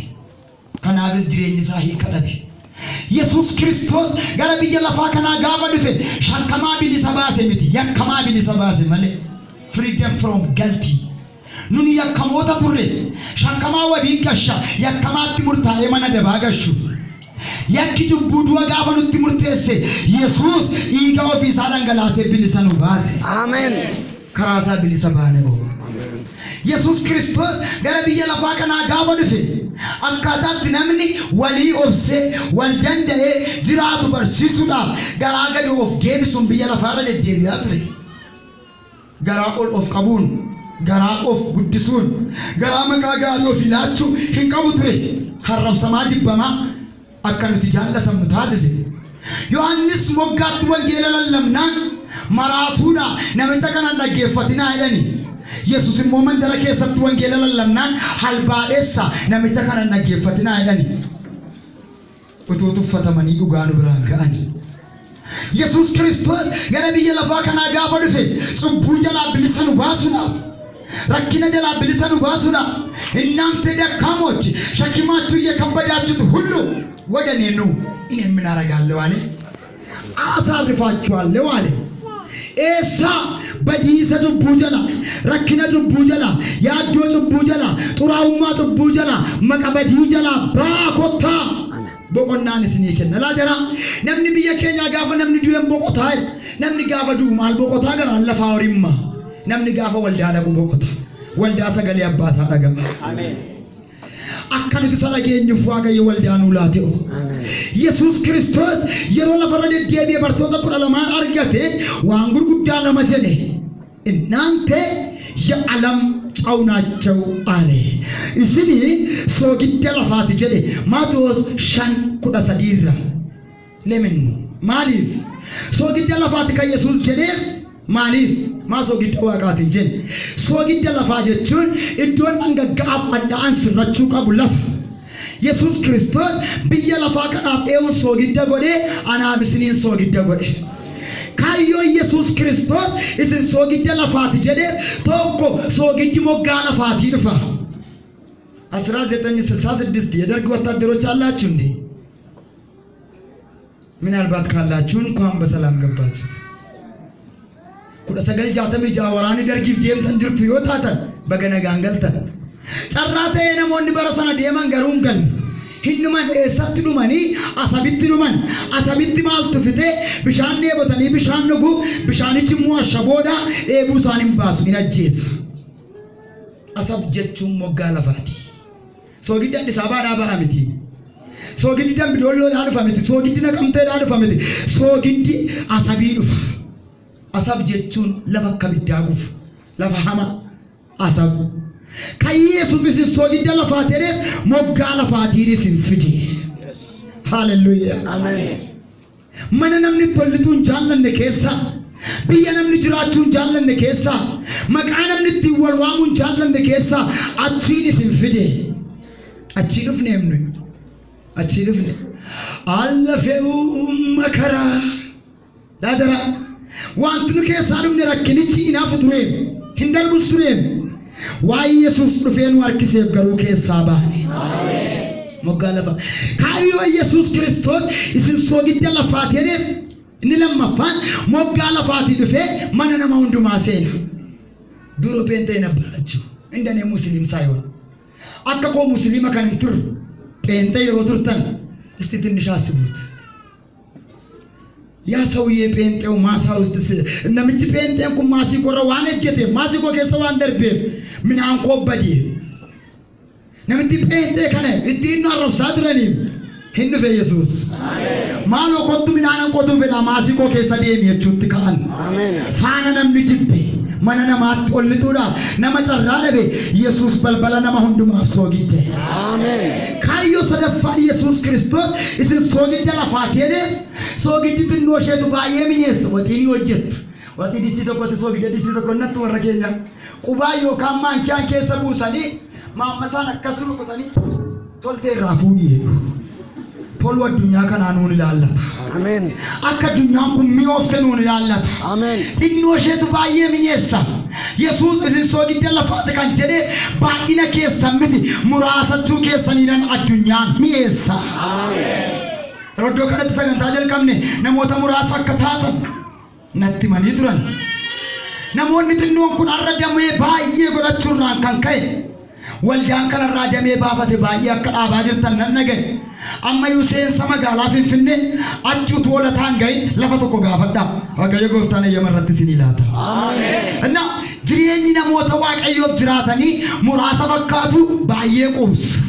Kanaafis jireenyi isaa hiika dhabe. Yesuus Kiristoos gara biyya lafaa kanaa gaafa dhufe shakkamaa bilisa baase miti, yakkamaa bilisa baase malee. Freedom from guilty. Nuni yakkamoota turre. Shakkamaa wabii gasha, yakkamaatti murtaa'ee mana dabaa gashu. Yakki cubbuu du'a gaafa nutti murteesse Yesuus dhiiga ofii isaa dhangalaasee bilisa nu baase. Ameen. Karaa isaa bilisa baane oo. Yesuus Kiristoos gara biyya lafaa kanaa gaafa dhufe akkaataatti namni walii obsee wal danda'ee jiraatu barsiisuudhaaf garaa gadi of deebisuun biyya lafaarra deddeebi'aa ture. Garaa ol of qabuun, garaa of guddisuun, garaa maqaa gaarii ofii laachuu hin qabu ture. Harrabsamaa jibbamaa akka nuti jaallatamnu taasise. Yohaannis moggaatti wangeela lallabnaan maraatuudha namicha kanan dhaggeeffatinaa jedhani. Yesus immoo mandara keessatti wangeela lallabnaan halbaadheessa namicha kana hin dhaggeeffatinaa jedhani. Utuu tuffatamanii dhugaa nu biraan ga'anii. Yesus Kiristoos gara biyya lafaa kanaa gaafa dhufe cubbuu jalaa bilisa nu baasuudhaaf, rakkina jalaa bilisa nu baasuudhaaf, እናንተ ደካሞች ሸክማችሁ የከበዳችሁት ሁሉ ወደ እኔ ኑ፣ እኔ ምን አደርጋለሁ አለ? አሳርፋችኋለሁ አለ። Eessaa? Badiisa cubbuu jala, rakkina cubbuu jala, yaaddoo cubbuu jala, xuraa'ummaa cubbuu jala, maqabadii jala baa kottaa. Boqonnaan isinii kenna. Laa jara, namni biyya keenyaa gaafa namni du'een boqotaa. Namni gaafa du'u maal boqotaa? Garaan lafaa horimma. Namni gaafa waldaa dhaqu boqota. Waldaa sagalee abbaa isaa dhaga'a. Akka nuti isa dhageenyuuf Waaqayyo waldaa nuu laate. Yesuus Kiristoos yeroo lafarra deddeebi'e bartoota 12n argate waan gurguddaa lama jedhe. እናንተ የዓለም ጨው ናችሁ አለ. Isin soogidda lafaati jedhe Maatewos 5:13 irra. ለምን? Maaliif soogidda lafaati kan Yesuus jedheef maaliif? Maa soogidda waaqaatiin jedhe? Soogidda lafaa jechuun iddoon dhangaggaa'aaf dhadha'an sirrachuu qabu lafa. Yesuus Kiristoos biyya lafaa kanaaf eewun soogidda godhee anaaf isiniin soogidda godhe. Kaayyoo Yesuus Kiristoos isin soogidda lafaati jedhee tokko, soogiddi moggaa lafaatii dhufa. 1966 የደርግ ወታደሮች አላችሁ እንዴ? ምናልባት ካላችሁ እንኳን በሰላም ገባችሁ። 1966 waraanni dargiif deemtan jirtu yoo taatan baga nagaan galtan. Carraa ta'ee namoonni bara sana deeman garuu hin galle. Hin dhuman. Eessatti dhumanii? Asabitti dhuman. Asabitti maaltu fite? Bishaan dheebotanii bishaan dhugu. Bishaanichi immoo ashaboodha. Dheebuu isaan hin baasu, hin ajjeesa. Asab jechuun moggaa lafaati. Soogiddi Addis Ababaadhaa ba'a miti. Soogiddi Dambidoolloodhaa dhufa miti. Soogiddi Naqamteedhaa dhufa miti. Soogiddi Asabii dhufa. Asab jechuun lafa akka ibiddaa gubu. Lafa hamaa. Asab. Kan Yesuus isin soogidda lafaa ta'eef moggaa lafaatiin isin fide. Haaleluyyaa. Ameen. Mana namni tollituu hin jaallanne keessa, biyya namni jiraachuu hin jaallanne keessa, maqaa namni ittiin wal waamuu hin jaallanne keessa achiin isin fide. Achii dhufneem nuyi. Achii dhufne. አለፈው መከራ. Laatara. Wanti nu keessaa dhufne rakkinichi hinaafu tureem. Hin darbus tureem. Waa'ee Yesuus dhufee nu harkiseef garuu keessaa baane. Moggaa lafa. Kaayyoo Yesuus Kiristoos isin soogidda lafaa ta'eef inni lammaffaan moggaa lafaatii dhufee mana nama hundumaa seena. ድሮ ጴንጤ ነበራችሁ እንደኔ ሙስሊም ሳይሆን akka koo musliima kan hin turre ጴንጤ yeroo turtan እስቲ ትንሽ አስቡት። ያ ሰውዬ ጴንጤው ማሳ ውስጥ namichi ጴንጤን kun maasii korra waan ejjeteef, maasii koo keessa waan darbeef midhaan koo badee, namitti ጴንጤ kana ittiin nu arrabsaa turaniif hin dhufe Yesuus. Maaloo kottu, midhaan qotuu fedha, maasii koo keessa deemi jechuutti ka'an. Ameen. Faana namni jibbe mana namaatti ol lixuudhaaf nama carraa dhabe Yesuus balbala nama hundumaaf soogidde. Ameen. Kaayyoo sadaffaa Yesuus Kiristoos isin soogidda lafaa ta'eef, soogiddi xinnoo isheetu baay'ee mi'eessa. Waxii ni hojjettu. Waxii distii tokkotti soogidda distii tokko natti warra keenya. Qubaa yookaan maankiyaan keessa buusanii maammasaan akkas rukutanii toltee irraa fuudhii jedhu. Tolu addunyaa kanaa nuun ilaallata. Ameen. Akka addunyaan kun mi'oofte nuun ilaallata. Ameen. Xinnoo isheetu baay'ee mi'eessa. Yesuus isin soogidda lafaati kan jedhee baay'ina keessan miti, muraasachuu keessaniinan addunyaa mi'eessa. Ameen. Iddoo kanatti sagantaa jalqabne namoota muraasa akka taatan natti himanii turan. Namoonni xinnoon kun har'a damee baay'ee godhachuurraan kan ka'e waldaan kanarraa damee baafate baay'ee akka dhaabaa jirtan nan dhagaye. Ammayyuu seensa magaalaa Finfinnee achi utuu olataan gahin lafa tokko gaafadhaa. Waaqayyo gooftaan eeyyama irratti isinii laata. Ameen. እና jireenyi namoota Waaqayyoof jiraatanii muraasa fakkaatu baay'ee quubsu.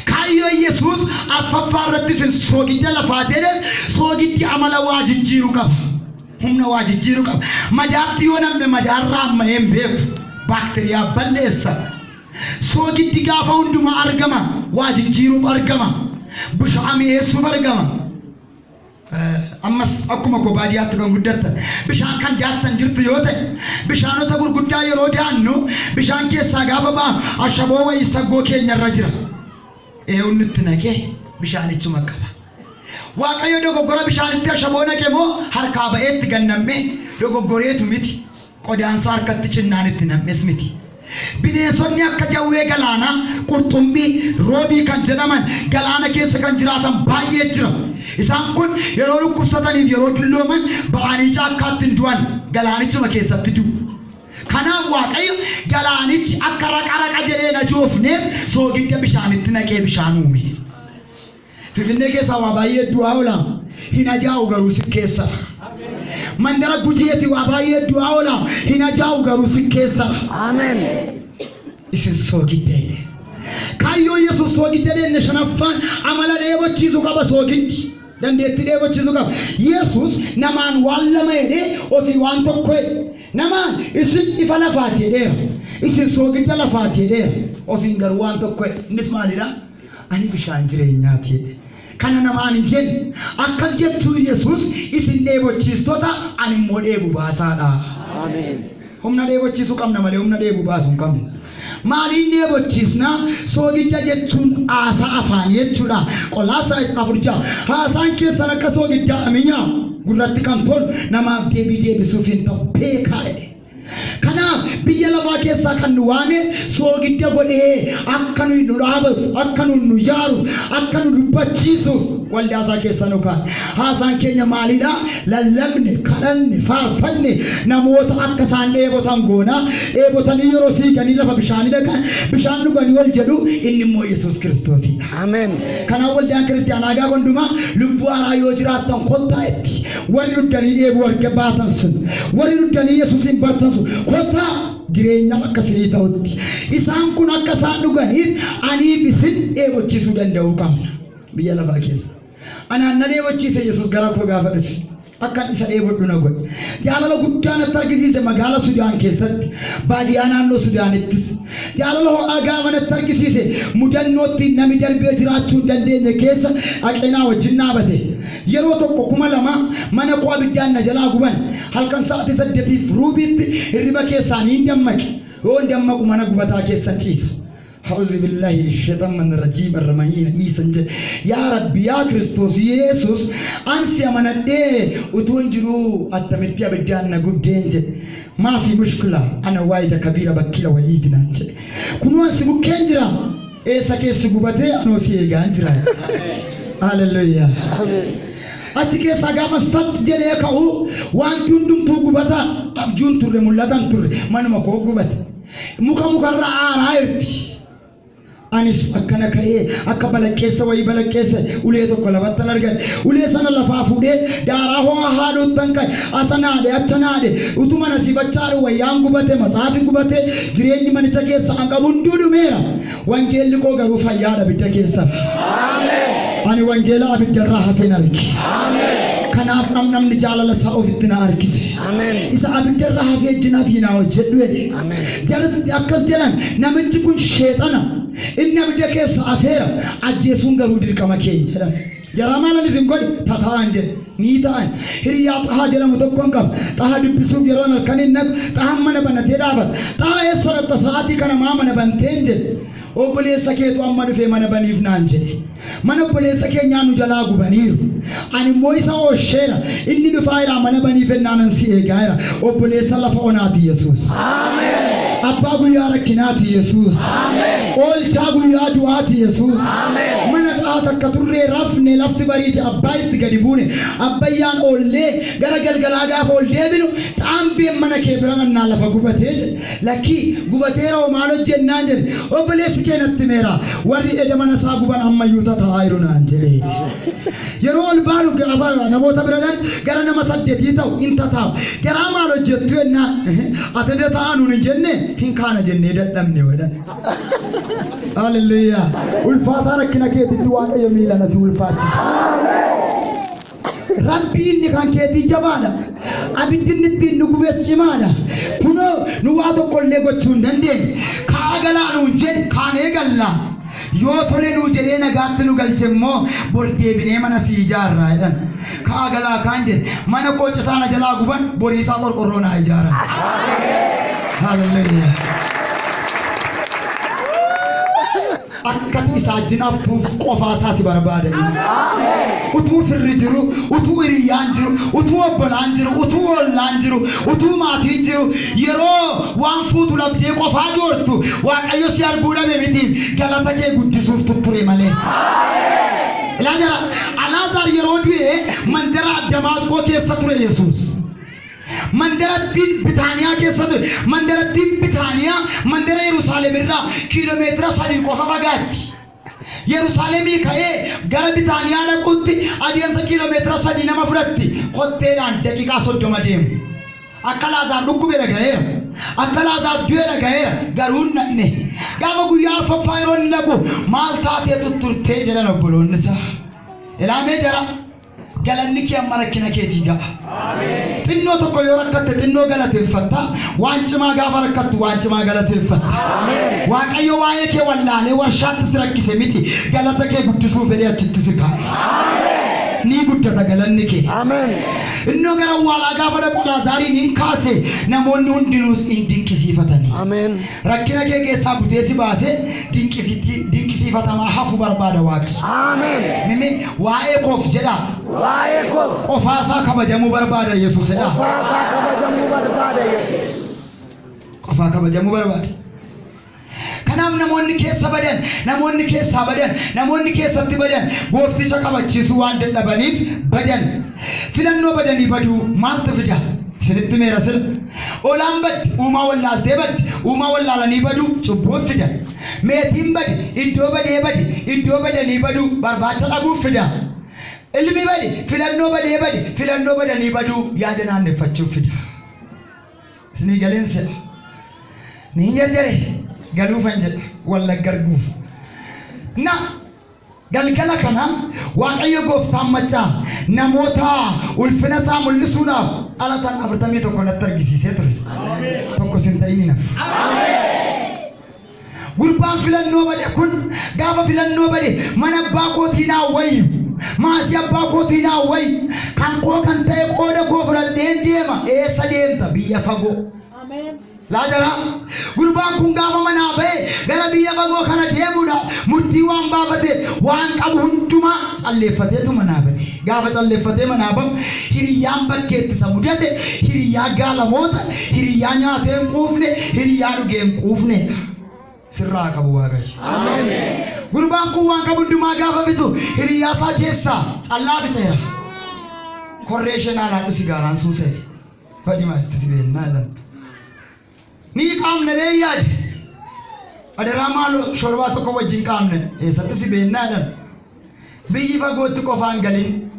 Kaayyoo Yesuus arfaffaa irratti isin soogidda lafaa ta'e, soogiddi amala waa jijjiiru qaba. Humna waa jijjiiru qaba. Madaatti yoo namni madaarraa amma'ee hin beeku. Baakteeriyaa balleessa. Soogiddi gaafa hundumaa argama. Waa jijjiiruuf argama. Bishaan mi'eessuuf argama. Ammas akkuma koo baadiyyaatti kan guddattan bishaan kan daattan jirtu yoo ta'e, bishaanota gurguddaa yeroo daannu bishaan keessaa gaafa ba'an ashaboo wayii saggoo keenyarra jira. Eewwan nutti naqee bishaanichuma qaba. Waaqayyo dogoggora bishaanitti ashaboo naqe moo harkaa ba'eetti gannammee dogoggoreetu miti. Qodaansaa harkatti cinnaan itti nam'es miti. Bineensonni akka jawwee galaanaa, qurxummii, roobii kan jedhaman galaana keessa kan jiraatan baay'ee jira. Isaan kun yeroo dhukkubsataniif yeroo dullooman ba'anii caakkaatti hin du'an, galaanichuma keessatti du'u. Kanaaf Waaqayyo galaanichi akka raqa raqa jedhee hin ajoofneef soogidda bishaanitti naqee bishaan uume. Finfinnee keessaa waa baay'ee du'aa oola, hin ajaa'u garuu si keessa. Mandara Gujiiti waa baay'ee du'aa oola, hin ajaa'u garuu si keessa. Amen. Isin soogidda jedhe. Kaayyoo Yesuus soogidda jenne shanaffaan amala dheebochiisu qaba soogiddi. Dandeettii dheebochiisu qaba. Yesuus namaan waan lama jedhee ofii waan tokko jedhe. Namaan isin ifa lafaati jedheera. Isin soogidda lafaati jedheera. Ofiin garuu waan tokko jedhe. Innis maalidha? Ani bishaan jireenyaati jedhe. Kana namaan hin jenne. Akkas jechuun Yesuus isin dheebochiistota, ani immoo dheebu baasaadha. Amen. Humna dheebochiisuu qabna malee humna dheebu baasu hin qabnu. Maaliin dheebochiisna? Soogidda jechuun haasaa afaanii jechuudha. Qolaasaayis 4:6. Haasaan keessan akka soogiddaa aminyaa gurratti kan tolu namaaf deebii deebisuuf hin ta'u beekaa jedhe. Kanaaf biyya lafaa keessaa kan nu waame soogidda godhee akka nuyi nu dhaabuuf, akka nu nu ijaaruuf, akka nu dubbachiisuuf waldaa isaa keessa nu kaa'e. Haasaan keenya maalidha? Lallabne, kadhanne, faarfanne, namoota akka isaan dheebotan goona. Dheebotanii yeroo fiiganii lafa bishaanii dhaqan, bishaan dhuganii ol jedhu, inni immoo Yesuus Kiristoosidha. Amen. Kanaaf waldaan kiristaanaa gaafa hundumaa lubbuu haaraa yoo jiraattan kottaa itti. Warri dhuddanii dheebuu arga baatan sun, warri dhuddanii Yesuusiin bartan sun, kottaa jireenya akka isinii ta'utti. Isaan kun akka isaan dhuganiif aniif isin dheebochiisuu danda'uu qabna. Biyya lafaa keessa. Anaan na dheebochiise Yesuus gara koo gaafa dhufe. Akkan isa dheebodhu na godhe. Jaalala guddaa natti argisiise magaala Sudaan keessatti, baadiyaa naannoo Sudaanittis. Jaalala ho'aa gaafa natti argisiise mudannootti nami darbee jiraachuu hin dandeenye keessa dhaqee naa wajjin dhaabate. Yeroo tokko 2000 mana koo abiddaan na jalaa guban. Halkan sa'aatii 8f ruubiitti hirriba keessaa niin dammaqe. Yoon dammaqu mana gubataa keessan ciisa. Ha'uzi billahi sheexan rajiim arramahiina iisan jedhe. Yaa Rabbi, yaa Kiristoos Yesus, an si amanadhee utuun jiruu attamitti abiddaan na gubdeen jedhe. Maafi mushkila ana waayida kabiira bakkiila wayiidi naan jedhe. Kunoo an si bukkeen jira. Eessa keessi gubatee anoo si eegaan jira. Haleluuyaa. Achi keessaa gaafa sat jedhee ka'u wanti hundumtuu gubataa, abjuun turre, mul'atan turre, manuma koo gubate. Muka mukarra aaraa jirti. Anis akkana ka'ee akka balaqqeessa wayii balaqqeesse ulee tokko lafattan argadhe. Ulee sana lafaa fuudhee daaraa ho'aa haadhuuttan ka'e. Asa naadhe, acha naadhe. Utuma nasii bachaadhu wayyaan gubate, matsaafi gubate, jireenyi manicha keessa an qabu hunduu dhumeera. Wangeelli koo garuu fayyaadha abidda keessa. Ani wangeela abiddarraa hafeen arge. Kanaaf dhamdhamni jaalala isaa ofitti na harkise. Amen. Isa abiddarraa hafee ejjinaaf hinaa hojjedhu jedhe. Amen. Jarri akkas jedhan, namichi kun sheexana. Inni abidda keessa hafeera. Ajjeesuun garuu dirqama keenya jedhan. Jaraa maalan isin godhe? Tataa'an jedhe. Ni ta'an. Hiriyaa Xahaa jedhamu tokkon qaba. Xaha dubbisuuf yeroon halkan hin naqu, Xahaan mana banatee dhaabata. Xaha, eessa dhaqxa sa'aatii kana maa mana banteen jedhe. Obboleessa keetu amma dhufee mana baniif naan jedhe. Mana obboleessa keenyaa nu jalaa gubaniiru. Ani immoo isa oosheera. Inni dhufaa jira, mana baniif ennaanan si eegaa jira. Obboleessa lafa onaati Yesuus. Abbaa guyyaa rakkinaati Yesuus. Oolchaa guyyaa du'aati Yesuus. Mana Xahaa takka turree rafne, lafti bariite, abbaa itti gadi buune. Abbayyaan oollee gara galgalaa gaafa ol deebinu, Xaambeen mana kee bira dhannaa lafa gubatee jedhe. Lakkii gubateera hoo maal hojjennaan jedhe. Obboleessi kee natti himeera. Warri eda mana isaa guban ammayyuu tataa'aa jiru naan jedhe. Yeroo ol baanu gaafa namoota bira dhan gara nama 8 ta'u hin tataa'u. Jaraa maal hojjettu jennaan, as irra taa'aa nuun hin jenne, hin kaana jennee dadhabne jedhan. Haleluuyaa. Ulfaataa rakkina keetitti Waaqayyo miila na si ulfaachisa. Rabbi inni kan keetii jabaadha. Abiddi inni ittiin nu gubes cimaadha. Kunoo nu waa tokko illee gochuu hin dandeenye. Ka'aa galaa nuun jedhe, kaanee galla. Yoo tole nuu jedhee nagaatti nu galche immoo bor deebinee mana sii ijaarraa jedhan. Ka'aa galaa kaan jedhe mana koo citaa na jalaa guban boriisaa qorqorroo naa ijaaran. Hallelujah. Akka ati isaa wajjin haftuuf qofaa isaa si barbaada inni. Utuu firri jiru, utuu hiriyyaan jiru, utuu obbolaan jiru, utuu ollaan jiru, utuu maatiin jiru, yeroo waan fuutu dhabdee qofaa joortu Waaqayyo si arguu dhabe miti galata kee guddisuuf tutture malee. Ilaa jara, Alaazaar yeroo du'e mandara Damaasqoo keessa ture Yesuus. Mandarattiin Bitaaniyaa keessa ture. Mandarattiin Bitaaniyaa mandara Yerusaalem irraa kiiloomeetira 3 qofa fagaatti. Yerusaalemii ka'ee gara Bitaaniyaa dhaquutti adeemsa kiiloomeetira 3 nama fudhatti. Kotteedhaan daqiiqaa 30 deemu. Akka Laazaar dhukkube dhaga'eera. Akka Laazaar du'e dhaga'eera. Garuu hin dhaqne. Gaafa guyyaa arfaffaa yeroo inni dhaqu maal taatee tutturtee jedhan obboloonni isaa. Ilaamee jara. Galanni kee amma rakkina keetii ga'a. Xinnoo tokko yoo rakkatte xinnoo galateeffatta. Waan cimaa gaafa rakkattu waan cimaa galateeffatta. Waaqayyo waa'ee kee wallaalee warshaatti si rakkise miti. Galata kee guddisuu fedhee achitti si kaa'e. Ni guddata galanni kee. Ameen. Innoo gara awwaalaa gaafa dhaqu Alaazaariin in kaase namoonni hundinuus in dinqisiifatanii. Ameen. Rakkina kee keessaa butee si baasee dinqisiifatamaa hafu barbaada Waaqayyo. Amen. Mimi waa'ee koof jedhaa. Waa'ee koof. Qofaa isaa kabajamuu barbaada Yesuus jedhaa. Qofaa isaa kabajamuu barbaada Yesuus. Qofaa kabajamuu barbaada. Kanaaf namoonni keessa badan, namoonni keessaa badan, namoonni keessatti badan goofticha kabachiisuu waan dadhabaniif badan. Filannoo badanii baduu maaltu fida? Isinitti himeera sila. Hoolaan baddi, uumaa wallaaltee baddi, uumaa wallaalanii baduu cubbuun fida. Meetiin bade, iddoo badee bade, iddoo badanii baduu barbaacha dhabuuf fida. Ilmi bade, filannoo badee bade, filannoo badanii baduu yaada naanneffachuuf fida. Isinii galeen se'a. Niin jarjare galuufan jedha wallagga arguuf. Na Galgala kana Waaqayyo Gooftaan Maccaa namoota ulfina isaa mul'isuudhaaf dhalatan 41 natti argisiisee ture. Tokko sin ta'in hin hafu. Gurbaan filannoo bade kun gaafa filannoo bade mana abbaa kootii naa wayyu, maasii abbaa kootii naa wayyu, kan koo kan ta'e qooda koo fudhadheen deema. Eessa deemta? Biyya fagoo. Laa jaraa, gurbaan kun gaafa manaa ba'e gara biyya fagoo kana deemuudhaaf murtii waan baafateef waan qabu hundumaa calleeffateetu manaa ba'e. Gaafa calleeffatee manaa ba'u hiriyyaan bakkeetti isa mudate hiriyyaa gaalamoota, hiriyyaa nyaatee hin quufne, hiriyyaa dhugee hin quufneedha. Sirraa haa qabu Waaqayyo. Gurbaan kun waan qabu hundumaa gaafa fitu hiriyyaa isaa keessaa callaa fixeera. Korree ishee naa laadhu sigaaraan suusee. Fadima itti si beennaa jedhan. Ni qaamne dee yaade. Adaraa maaloo shorbaa tokko wajjin qaamne eessatti si beennaa jedhan. Biyyi fagootti qofaan galin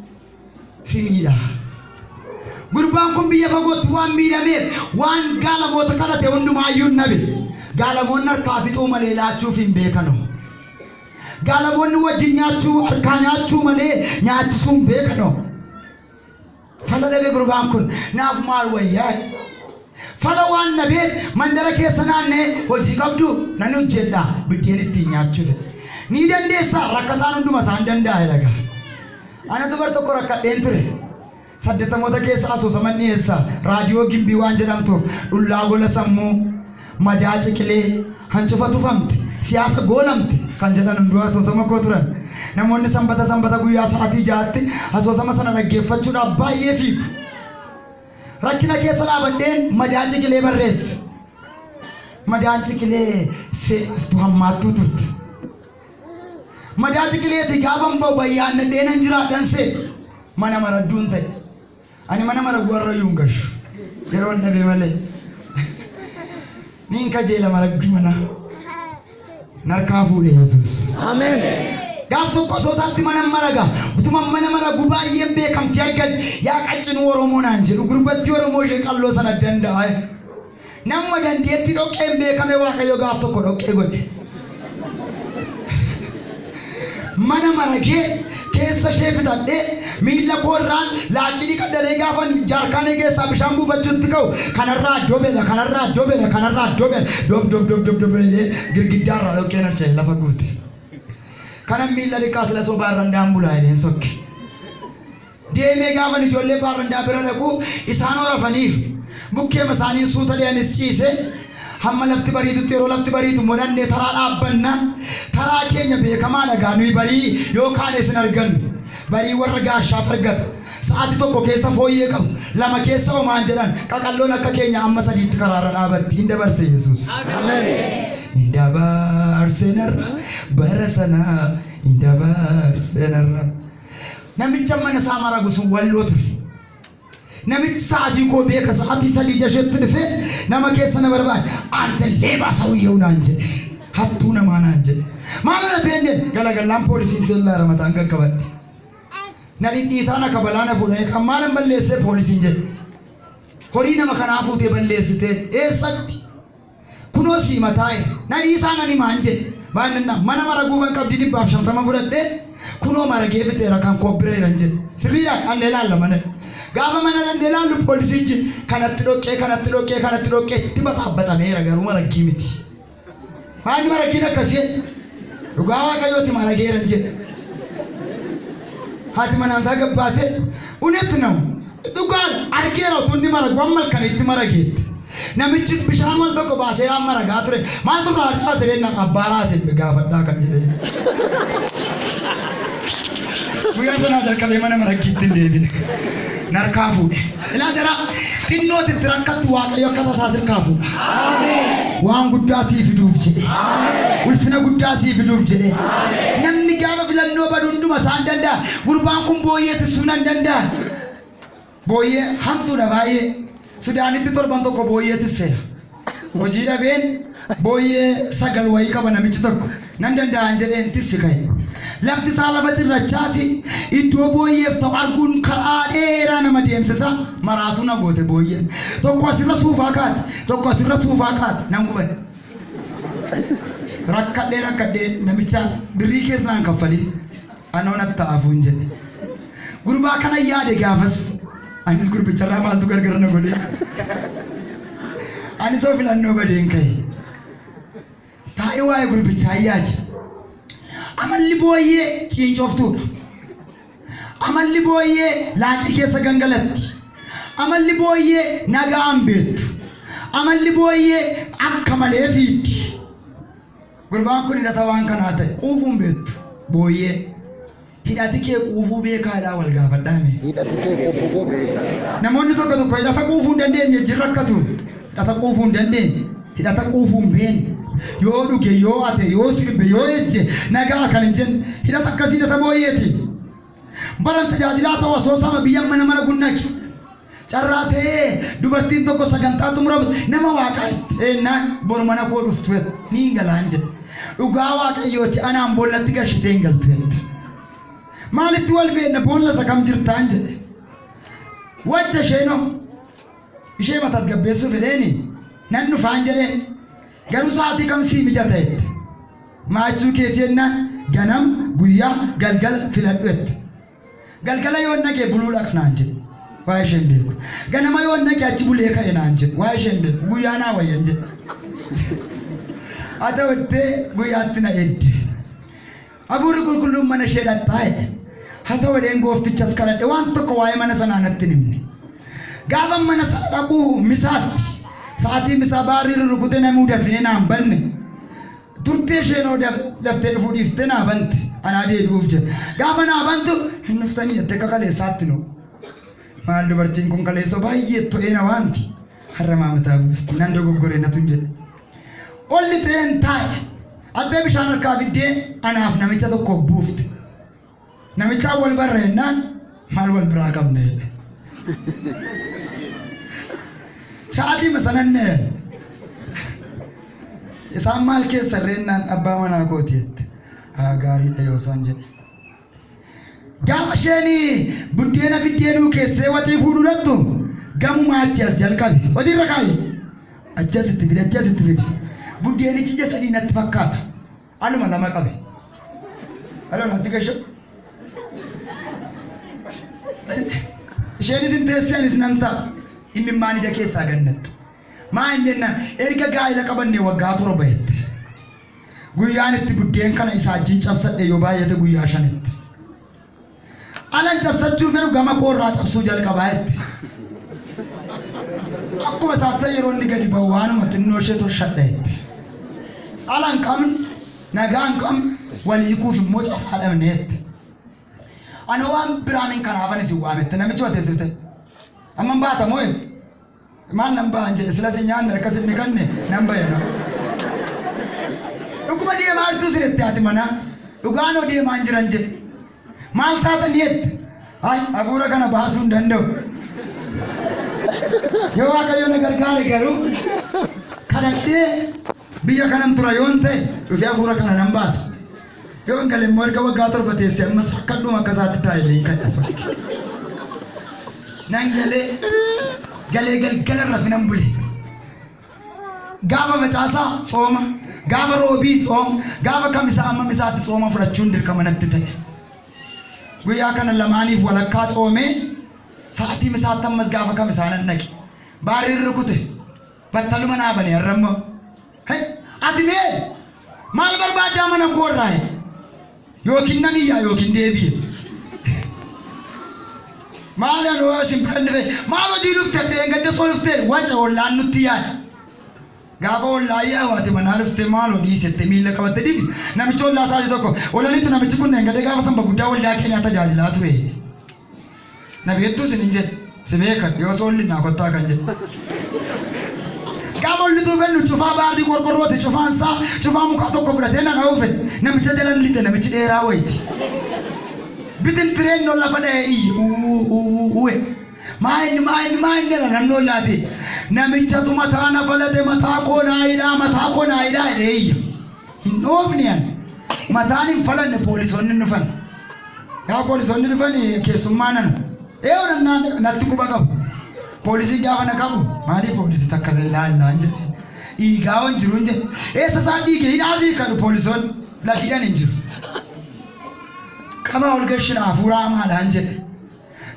si miidha. Gurbaan kun biyya fagootti waan miidhameef waan gaalamoota kadhate hundumaayyuu hin dhabe. Gaalamoonni harkaa fixuu malee laachuuf hin beekanu. Gaalamoonni wajjin nyaachuu harkaa nyaachuu malee nyaachisuu hin beekanu. Fala dhabe gurbaan kun naaf maal wayyaa? Fala waan dhabeef mandara keessa naanna'ee hojii qabduu nan hojjedha biddeen ittiin nyaachuu fedhe. Ni dandeessaa rakkataan hunduma isaan danda'a jedha gaa. Anatu bar tokko rakkadheen ture. Saddettamoota keessa asoosaman dhiyeessa raadiyoo gimbii waan jedhamtuuf dhullaa gola sammuu madaa ciqilee, hancufa tufamte, siyaasa goolamte kan jedhan hunduu asoosama koo turan. Namoonni sanbata sanbata guyyaa sa'aatii ja'atti asoosama sana dhaggeeffachuudhaaf baay'ee fiigu. Rakkina keessa dhaabadheen madaa ciqilee barreesse. Madaan ciqilee seenoftu hammaattuu turte. Madaa ciqileetii gaafan ba'u bayyaannadhee nan jiraadhan see mana maradduun ta'e. Ani mana maraguu har'ayyuu hin gashu. Yeroon dhabe malee. Niin kajeela maraggii manaa. Narkaa fuudhe Yesuus. Ameen. Gaaf tokko osoo isaatti mana maraga. Utuma mana maragu baay'een beekamtii argadhe. Yaa qaccinuu Oromoo naan jedhu. Gurbattii Oromoo ishee qalloo sana danda'a. Namuma dandeettii dhoqqeen beekame Waaqayyo gaaf tokko dhoqqee godhe. Mana maragee keessa ishee fixadhee miilla koo irraan laaqii dhiqadhalee gaafan jaarkaanii keessaa bishaan buufachuutti ka'u kanarraa dobela kanarraa dobela kanarraa dobela dob dob dob dob dob jedhee girgiddaa irraa dhoqqeen harca'e lafa guute. Kanan miilla dhiqaa sila soo baarrandaan bulaa jedheen sokke. Deemee gaafan ijoollee baarrandaa bira dhaqu isaan horafaniif bukkeema isaaniin suuta deemis ciise hamma lafti bariitutti. Yeroo lafti bariitu immoo dhannee taraa dhaabbanna. Taraa keenya beekamaadha gaa, nuyi barii yookaan isin argannu barii warra gaashaatu argata. Sa'aati tokko keessa fooyyee qabu, lama keessa homaan jedhan qaqalloon akka keenya amma sadiitti karaarra dhaabatti. Hin dabarse Yesuus. Hin dabarse narra bara sanaa, hin dabarse narra. Namicha mana isaa maragu sun Walloo ture. Namichi sa'aatii koo beeka, sa'aatii 3 jashetti dhufee nama keessa na barbaade. "አንተ ሌባ ሰውዬው" naan jedhe. "Hattuu namaa" naan jedhe. "Maal godhateen?" jedhe. Galagallaan poolisiin teellaara mataan qaqqabadhe. Na dhidhiitaa, na kabalaa, na fuudhanii kan maalan balleessee poolisiin jedhe. "Horii nama kanaa fuutee balleessitee." "Eessatti?" "Kunoo sii mataa'e." "Na dhiisaa, nan himaan" jedhe. Baay'inaan mana maraguufan qabdii 150 fudhadhee kunoo maragee fixeera, kan koo bira jiran jedhe. Sirriidhaan dhannee laalla mana. Gaafa mana dhannee laallu poolisichi kanatti dhoqqee, kanatti dhoqqee, kanatti dhoqqee itti baxaabbatameera, garuu maraggii miti. Maalli maraggiin akkasii? "Dhugaa Waaqayyooti, marageeran" jedhe. Haati manaansaa gabbaatee "እውነት ነው, dhugaan argeera utuu inni maragu, amma halkanitti marageetti." Namichis bishaan wal tokko baasee waan maragaa ture. "Maaltu irraa harcaase?" Jennaan, "Abbaa raase gaafadhaa" kan jedhe. Guyyaa sanaa jalqabee mana maraggiitti hin deebine. Narkaa fuudhe. Ilaa jara, xinnootti itti rakkattu Waaqayyo akka tasaa sirkaa fuudha. Waan guddaa sii fiduuf jedhe. Ulfina guddaa sii fiduuf jedhe. Namni gaafa filannoo badu hunduma isaan danda'a. Gurbaan kun booyyee tissuu nan danda'a. Booyyee hamtuudha baay'ee. Sudaanitti torban tokko booyyee tisseera. Hojii dhabeen booyyee sagal wayii qaba namichi tokko. Nan danda'an jedheen tissi ka'e. Lafti isaa lafa cirrachaati. Iddoo booyyeef ta'u arguun karaa dheeraa nama deemsisa. Maraatuu na goote booyyeen. Tokko asirra suufaa kaate. Tokko asirra suufaa kaate. Nan gubate. Rakkadhee rakkadhee namicha birrii keessaan kaffalii. Anoo natti ta'aafuun jedhe. Gurbaa kana yaade gaafas. Anis gurbicharraa maaltu gargar na godhe? Anis oo filannoo badeen ka'e. Taa'ee waa'ee gurbichaa yaade. Amalli booyyee ciincooftuudha. Amalli booyyee laaqii keessa gangalatti. Amalli booyyee nagaan beektu. Amalli booyyee akka malee fiiddi. Gurbaan kun hidhata waan kanaa ta'e quufuun beektu booyyee. Hidhati kee quufuu beekaadhaa wal gaafadhaame. Hidhati kee quufuu beeku. Namoonni tokko tokko hidhata quufuu hin dandeenye jirra rakkatu. Hidhata quufuu hin dandeenye. Hidhata quufuu hin beekne. Yoo dhuge, yoo ate, yoo sirbe, yoo ejje nagaa kan hin jenne hidhata akkasii hidhata booyyeeti. Baran tajaajilaa ta'u asoosama biyya mana mana gunnaki. Carraa ta'ee dubartiin tokko sagantaa xumura nama Waaqaa ennaan boru mana koo dhuftu ni hin galaan jedhe. "Dhugaa Waaqayyooti, anaan boollatti gashitee hin galtu" jette. "Maalitti wal beekna? Boolla isa kam jirtaan?" jedhe. Wacha isheenoo ishee matas gabbeessuu fedheeni nan dhufaan jedheen, "Garuu sa'aatii kam sii mijata?" jette. "Maachuu keetii?" jennaan, "Ganam, guyyaa, galgala filadhu" jette. "Galgala yoo naqee buluu dhaqnaan" jedhe. Waa isheen beeku. "Ganama yoo naqee achi bulee ka'e" naan jedhe. Waa isheen beeku. "Guyyaa naa wayyan" jedhe. Haa ta'uttee guyyaatti na eedde. Hafuurri Qulqulluun mana ishee dhaxxaa'e. Haa ta'u jedheen gooftichas kadhadhe, waan tokko waa'ee mana sanaa natti hin himne. Gaafa mana sana dhaquu misaatti, sa'aatii misaa baarrii rurrukutee namuu dafnee naan banne. Turtee isheenoo daftee dhufuu dhiiftee naa bante, anaa deebi'uuf jedhe. Gaafa naa bantu "Hin dhuftanii?" jettee akka kaleessaatti nu. Maal dubartiin kun kaleessa baay'ee to'ee na waanti. Har'a maamataa buusti nan dogoggore natu hin jedhe. Olli ta'een taa'e. Abbee bishaan harkaa fiddee anaaf namicha tokko buufte. Namichaan wal barra jennaan, "Maal wal biraa qabna?" jedhe. Sa'aatii sanannee isaan maal keessa reennaan, "Abbaa manaa kooti" jette. "Haa, gaariidha" yoo isaan jedhe. Gaafa isheen buddeena fiddeenuu keessee waxii fuudhuu dhattu gamumaa achi as jalqabe. Waxii irra kaaye. Achi asitti fide, achi asitti fide. Buddeenichi ija sadii natti fakkaata. Anuma lama qabe. Aloo natti gasho. Isheenis hin teessee, anis nan ta'a. Inni maan ija keessaa gannattu. Maa inni jennaan, "Erga gaa'ela qabanne waggaa 7" jette. Guyyaan itti buddeen kana isaa wajjin cabsadhe yoo baay'ate guyyaa shanitti. Alan cabsachuu fedhu gama koorraa cabsuu jalqabaa jette. Akkuma isaatti yeroo inni gadi ba'u waanuma xinnoo ishee toshadha jette. Ala hin qabnu, nagaa hin qabnu, wal hiikuuf immoo carraa dhabne jette. Ani waan biraan kanaafan isin waamette namichi wateessifte. Amma hin baata moo jette. Maal nan ba'an jedhe silas hin nyaanne harkas hin dhiqanne nan ba'e na. Dhuguma deemaa jirtuu sin itti haati manaa. Dhugaan hoo deemaa hin jiran jedhe. Maal taatanii jette? Ay hafuura kana baasuu hin danda'u. Yoo Waaqayyo na gargaare garuu kadhadhee biyya kanan tura yoon ta'e dhufee hafuura kana nan baasa. Yoo hin gale immoo erga waggaa 7 teessee ammas akkadhuma akka isaatti taa'e illee hin kadhasa. Nan galee galee galgala rafinan bule. Gaafa facaasaa tsooma, gaafa roobii tsooma, gaafa kamisaa amma misaatti tsooma fudhachuun dirqama natti ta'e. Guyyaa kana lamaaniif walakkaa tsoomee sa'aatii misaatti ammas gaafa kamisaa nan dhaqe. Baariin rukute. Battaluma naa bane har'a immoo. Hey, ati mee maal barbaaddaa mana koo irraa? Yookiin nan iyyaa yookiin deebi'e. Maal ani hoo isin bira dhufe maal hojii dhufte ati dheengadda soo dhufte waca ollaan nutti yaa'e. Gaafa ollaan yaa'u ati manaa dhufte maal hojii isette miila qabatte didi namichi ollaa isaa tokko olanitu namichi kun dheengadda gaafa sanba guddaa waldaa keenyaa tajaajilaa ture. Na beektuu isin hin jedhe. Si beekan yoo soolli naa kottaa kan jedhe. Gaafa olli tuufennu cufaa baarrii qorqorrooti cufaan isaa cufaa mukaa tokko fudhatee na dha'uu fedhe. Namicha jala lixe namichi dheeraa wayiiti. Bitin tireenyoo lafa dha'ee iyye uu uu uu maa inni maa inni maa inni jedha namni ollaati. Namichatu mataa na falate mataa koo naa hidhaa mataa koo naa hidhaa jedhee iyya. Hin dhoofne ani. Mataan hin falanne poolisoonni hin dhufan. Gaafa poolisoonni dhufan keessummaa nana. Eewu nannaan natti quba qabu. Poolisiin gaafa na qabu maalii poolisii takka ilaallaan jedhe. Dhiigaa waan jiru hin jedhe. Eessa isaan dhiige hidhaa fi kadhu poolisoonni lafiidhaan hin jiru. Qabaa ol gashina hafuura hamaadhaan jedhe.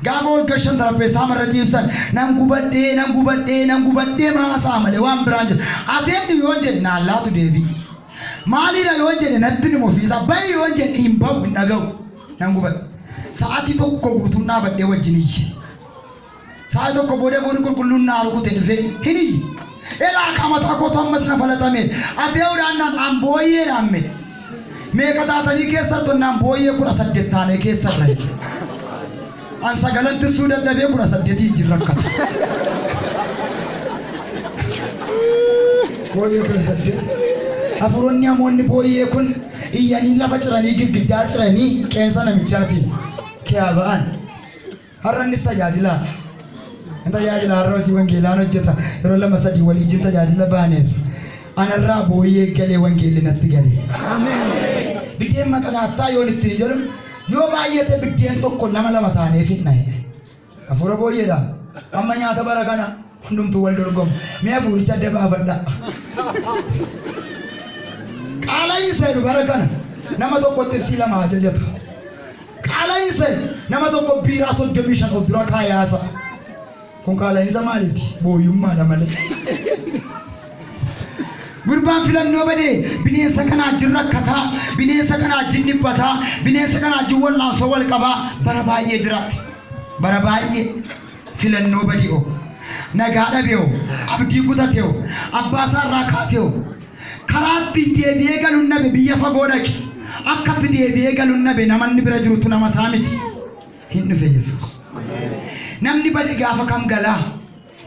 Gaafa ol gashan tarapheessaa marra ciibsan nan gubadhee nan gubadhee nan gubadhee maasaa malee waan biraan jedhe. Ati eenyu yoon jedhe naan laatu deebii. Maaliidha yoon jedhe natti himu ofiisaa bahi yoon jedhe hin bahu hin dhaga'u nan gubadhe. Sa'aatii tokko guutuun dhaabadhee wajjin iyye. Sa'aatii tokko booda hafuurri qulqulluun naa rukute dhufee hin iyye. Elaa kaa mataa kootu ammas na falaxame. Ati eenyudhaan naan an booyyeedhaan mee. Meeqa taatanii keessa tonnaan booyyee 18 taanee keessa irra. An sagalan tirsuu dadhabee 18 ijji rakkata. Booyyee 18. Hafuuronni hamoonni booyyee kun iyyanii lafa ciranii girgiddaa ciranii qeensa namichaatiin kiyaa ba'an. Har'a innis tajaajilaadha. In tajaajila har'a hojii wangeelaan hojjeta. Yeroo lama sadii walii wajjin tajaajila baaneerra. Anarraa booyyee galee wangeelli natti gale. Biddeen maqa nyaattaa yoon ittiin jedhu yoo baay'ate biddeen tokko nama lama taanee fixna jedhe. Hafuura booyyeedha. Amma nyaata bara kana hundumtuu wal dorgomu. Mee hafuuricha adda baafadhaa. Qaala'iinsa jedhu bara kana nama tokkotti ibsii lama ajajata. Qaala'iinsa nama tokko biiraa 35 of dura kaa'ee haasa'a. Kun qaala'iinsa maaliiti? Booyyummaadha malee. Gurbaan filannoo badee bineensa kana wajjin rakkataa, bineensa kana wajjin dhiphataa, bineensa kana wajjin wal'aansoo wal qabaa bara baay'ee jiraate. Bara baay'ee filannoo bade'o, nagaa dhabe'o, abdii kutate'o, abbaa isaa irraa kaate'o, Karaa ittiin deebi'ee galu dhabe biyya fagoo dhaqe. Akka itti deebi'ee galu dhabe nama inni bira jirutu nama isaa miti. Hin dhufe Yesuus. Namni bade gaafa kam galaa?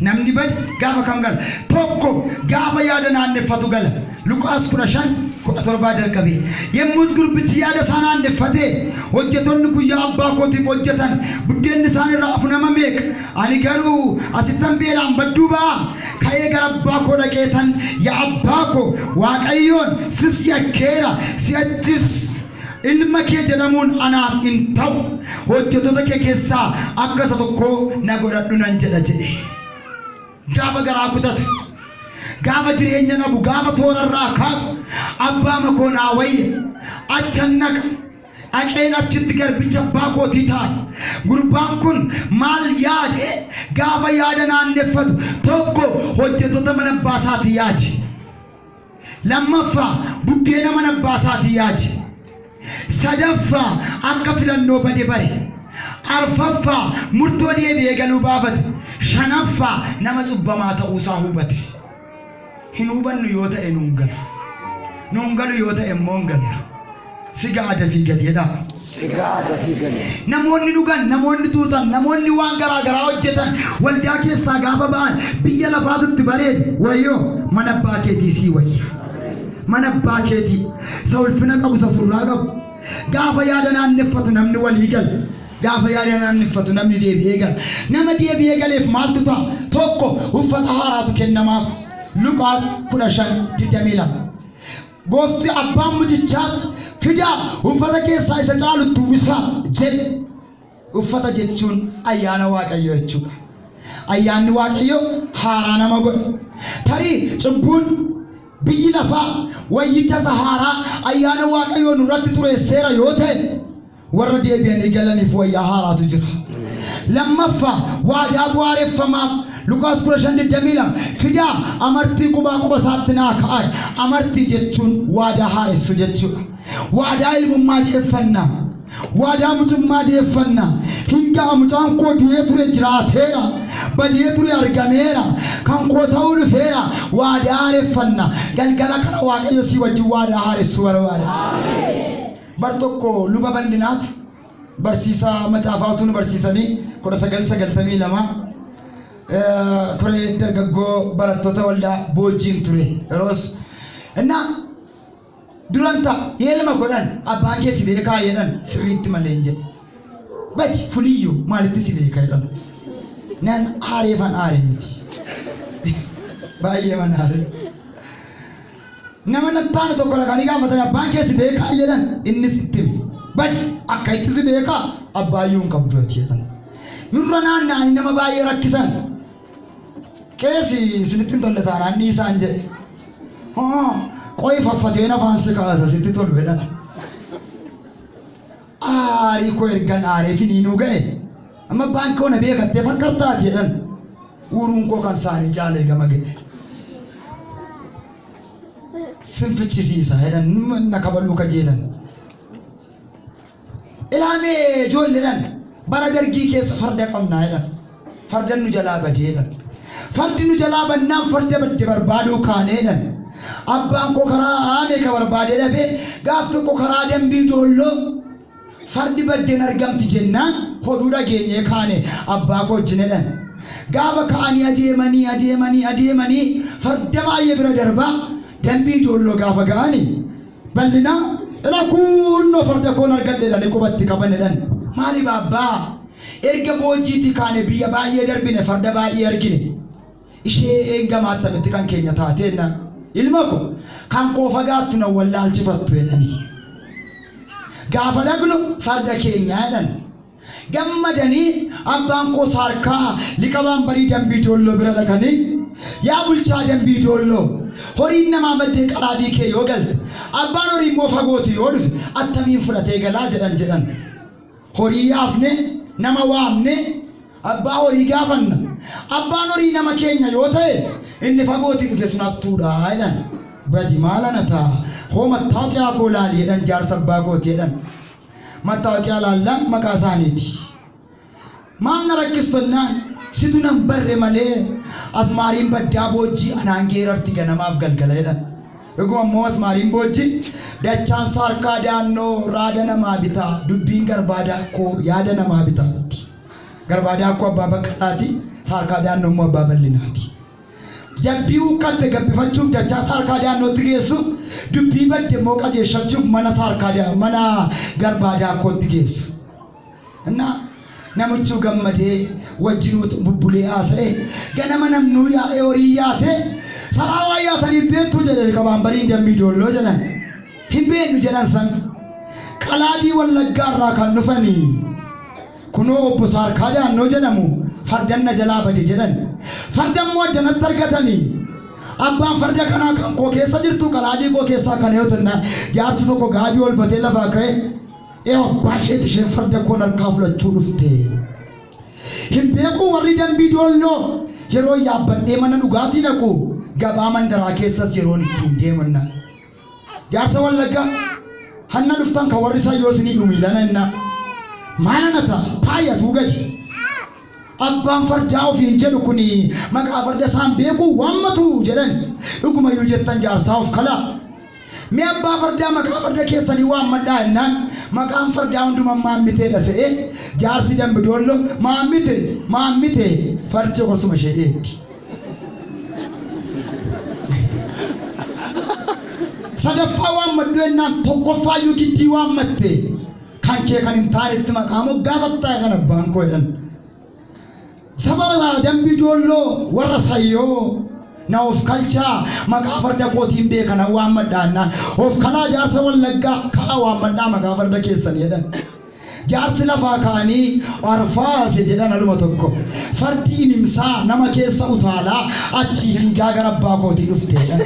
Namni bade gaafa kam gala? Tokko gaafa yaada naanneffatu gala. Luqaas 15 17 jalqabee. Yemmus gurbichi yaada isaa naanneffatee hojjetonni guyyaa abbaa kootiif hojjetan buddeenni isaan irraa hafu nama meeqa? Ani garuu asittan beelaan badduu ba'aa? Ka'ee gara abbaa koo dhaqeetan, Yaa abbaa ko, Waaqayyoon, sis yakkeera, si'achis ilma kee jedhamuun anaaf hin ta'u, hojjettoota kee keessaa akka isa tokkoo na godhadhu nan jedha jedhe. Gaafa garaa kutatu, gaafa jireenya dhabu, gaafa toorarraa kaatu, abbaa koo naa wayya, achan naqa, Dhaqeen achitti garbicha abbaa kootii taa'e. Gurbaan kun maal yaade? Gaafa yaada naanneffatu tokko hojjettoota mana abbaa isaatii yaade. Lammaffaa, buddeena mana abbaa isaatii yaade. Sadaffaa, akka filannoo bade bare. Arfaffaa, murtoo deebi'ee galuu baafate. Shanaffaa, nama cubbamaa ta'uusaa hubate. Hin hubannu yoo ta'e nuun galu. Nuun galu yoo ta'e immoo hin gallu. Si ga'a dafii gali jedhaa. Si ga'a dafii gali. Namoonni dhugan, namoonni xuuxan, namoonni waan garaa garaa hojjetan waldaa keessaa gaafa ba'an biyya lafaatu itti bareeda. Wayyoo mana abbaa keetii sii wayya. Mana abbaa keetii isa ulfina qabu, isa surraa qabu. Gaafa yaada naanneffatu namni walii gala. Gaafa yaada naanneffatu namni deebi'ee gala. Nama deebi'ee galeef maaltu ta'a? Tokko, uffata haaraatu kennamaaf. Luqaas 15:22. Goofti abbaan mucichaas, Fidaa, uffata keessaa isa caalu itti uwwisaa jedhe. Uffata jechuun ayyaana Waaqayyoo jechuudha. Ayyaanni Waaqayyoo haaraa nama godha. Tarii cubbuun biyyi lafaa wayyicha isa haaraa ayyaana Waaqayyoo nurratti xureesseera yoo ta'e, Warra deebi'anii galaniif wayyaa haaraatu jira. Lammaffaa, waadaatu haareffamaaf. Luqaas 15:22, Fidaa, amartii qubaa quba isaatti naa ka'aa. Amartii jechuun waadaa haaressu jechuudha. Waadaa ilmummaa deeffanna. Waadaa mucummaa deeffanna. Hin ga'a, mucaan koo du'ee ture jiraateera. Badee ture argameera. Kan koo ta'uu dhufeera. Waadaa haareffanna. Galgala kana Waaqayyo sii wajjin waadaa haaressuu barbaada. Bar tokko Luba Bal'inaat barsiisaa macaafaa utuu nu barsiisanii 1992 koree dargaggoo barattoota waldaa Boojjiin ture yeroos. Innaa duran ta'a yeelma godhan abbaan kee si beekaa jedhan sirriitti malee hin jedhe. Badi fuliyyuu maalitti si beeka jedhan. Nan aareefan aare miti. Baay'ee man aare. Nama natti aanu tokko dhaqanii gaafatan abbaan kee si beekaa jedhan innis itti hime. Badi akka itti si beekaa abbaayyuu hin qabdu ati jedhan. Nurra naanna'anii nama baay'ee rakkisan. Qeesi isinitti hin tolle taanaan dhiisaan jedhe. Hoo qoyi faffateen afaan si kaasa sitti tolu jedhan. Aarii koo ergan aaree finiinuu ga'e amma abbaan koo na beekattee fakkartaati jedhan. Uuruun koo kan saanii caalee gama ga'e. Sin fichisiisa jedhan na kabaluu kajeelan. Ilaamee ijoolleedhaan bara dargii keessa farda qabnaa jedhan. Farda nu jalaa badee jedhan. Fardi nu jalaa bannaan farda badde barbaaduu kaanee jedhan. Abbaan koo karaa meeqa barbaadee dhabee gaaf tokko karaa dambii doolloo Fardi baddeen argamti jennaan hoduu dhageenyee kaane abbaa koo wajjin jedhan. Gaafa ka'anii adeemanii adeemanii adeemanii farda baay'ee bira darbaa Dambii Doolloo gaafa ga'ani Bal'inaa ila kuunnoo farda koon argadhe jedhanii quba itti qaban jedhan. Maali baabbaa erga Boojjiitii kaane biyya baay'ee darbine farda baay'ee argine. Ishee eeggamaa attamitti kan keenya taate jennaan, ilma ko, kan koo fagaattu na wallaalchifattu jedhani. Gaafa dhaqnu farda keenyaa jedhan. Gammadanii abbaan koo saarkaa liqa baambarii Dambii Doolloo bira dhaqanii, yaa bulchaa Dambii Doolloo, horiin namaa baddee qaraadii kee yoo galte, abbaan horii immoo fagootii yoo dhufe attamiin fudhatee galaa jedhan jedhan. Horii yaafne, nama waamne, abbaa horii gaafanna. Abbaan horii nama keenya yoo ta'e, inni fagootii dhufe sun hattuudha jedhan. Badi maal ana ta'a? Hoo mattaawoqiyaa koo laali jedhan jaarsa abbaa kooti jedhan. Mattaawoqiyaa laallaan maqaa isaaniiti. Maal na rakkistu jennaan, situ nan barre malee asmaariin baddaa Boojjii anaan geerarti ganamaaf galgala jedhan. Dhuguma immoo asmaariin Boojjii dachaan saarkaa daannoo raada namaa bitaa, dubbiin garbaa daakkoo yaada namaa bitaatti. Garbaa daakkoo abbaa Baqqalaati, saarkaa daannoo immoo abbaa Bal'inaati. Jabbii huuqqatte gabbifachuuf dachaa saarkaa daannootti geessu, dubbii badde immoo qajeeshachuuf mana saarkaa mana garbaa daakkootti geessu. Innaa namichuu gammadee wajjinuu bubbulee haasa'e. Ganama namnuu yaa'ee horii yaatee sabaa waan yaataniif beektuu jedhe Riqabaan bariin Dambii Doolloo jedhan. Hin beeknu jedhan sabni. Qalaadii Wallaggaa irraa kan dhufanii kunoo obbo Saarkaa Daannoo jedhamu fardan na jalaa bade jedhan. Farda immoo addanatti argatanii abbaan farda kanaa kan koo keessa jirtu qalaadii koo keessaa kan eeyyuu jennaan jaarsi tokko gaabii ol batee lafaa ka'e Ee abbaa isheeti isheen farda koon harkaa fudhachuu dhufte. Hin beekuu warri Dambii Doolloo yeroo yaabbadhee mana dhugaatii dhaqu Gabaa mandaraa keessas yeroon ittiin deemannaa. Jaarsa Wallaggaa hanna dhuftan kan warri sayyoo isinii dhumiilana innaa. Maal ana ta'a taayatuu gadi. Abbaan fardaa ofiin jedhu kun maqaa farda isaan beeku waammatu jedhan. Dhugumayyuu jettan jaarsaa of kalaa. Mee abbaa fardaa maqaa farda keessanii waammadhaa jennaan maqaan fardaa hundumaa maammiteedha se'ee jaarsi Dambidoollo maammite maammite fardi gorsuma ishee dheetti. Sadaffaa waammadhu jennaan tokkoffaayyuu giddii waammatte kan kee kan hin taanetti maqaa moggaafattaa kan abbaan koo jedhan. Sababa Dambidolloo warra sayyoo na of kalchaa maqaa farda kootiin beekana waammadhaa of kalaa jaarsa Wallaggaa ka'a waammadhaa maqaa farda keessanii jedhan. Jaarsi lafaa ka'anii arfaase jedhan aluma tokko. Fardi imimsaa nama keessa utaalaa achii fiigaa gara abbaa kootii dhufte jedhan.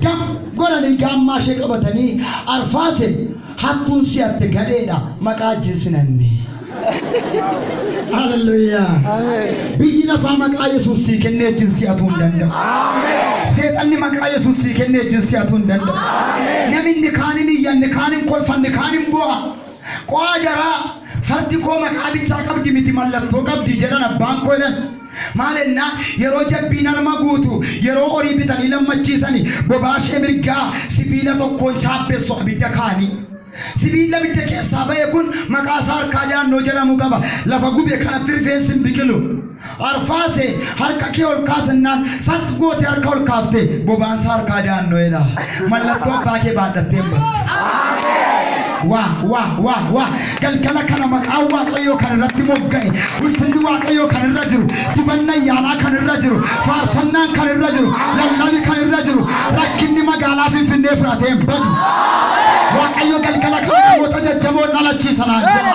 Gam godhanii gaammaa ishee qabatanii arfaase hattuun si'atte gadheedha maqaa jinsinanne. Hallelujah. Biyyi lafaa maqaa Yesuus sii kennee wajjin si'atuu hin danda'u. Seexanni maqaa Yesuus sii kennee wajjin si'atuu hin danda'u. Namni kaan hin iyyanne, kaan hin kolfanne, kaan hin bo'a. Qo'aa jaraa fardi koo maqaa bichaa qabdi miti mallattoo qabdi jedhan abbaan koo jedhan. Maal ennaa yeroo jabbiin harma guutu yeroo horii bitanii lammachiisani bobaa ishee mirgaa sibiila tokkoon chaappessu abidda kaanii. Sibiila abidda keessaa ba'e kun maqaa isaa harkaa daannoo jedhamu qaba. Lafa gube kanatti rifeensi hin biqilu. Arfaase harka kee ol kaasennaan sat goote harka ol kaafte bobaan isaa harkaa daannoo jedha. Mallattoo abbaa kee baadhattee hin battu. Waa waa waa waa galgala kana maqaan Waaqayyoo kan irratti mogga'e, ulfinni Waaqayyoo kan irra jiru, dibanna ayyaanaa kan irra jiru, faarfannaan kan irra jiru, lallabi kan irra jiru, rakkinni magaalaa Finfinnee fudhatee hin badu. Waaqayyo galgala kana namoota jajjaboo dhalachiisa naan jedha.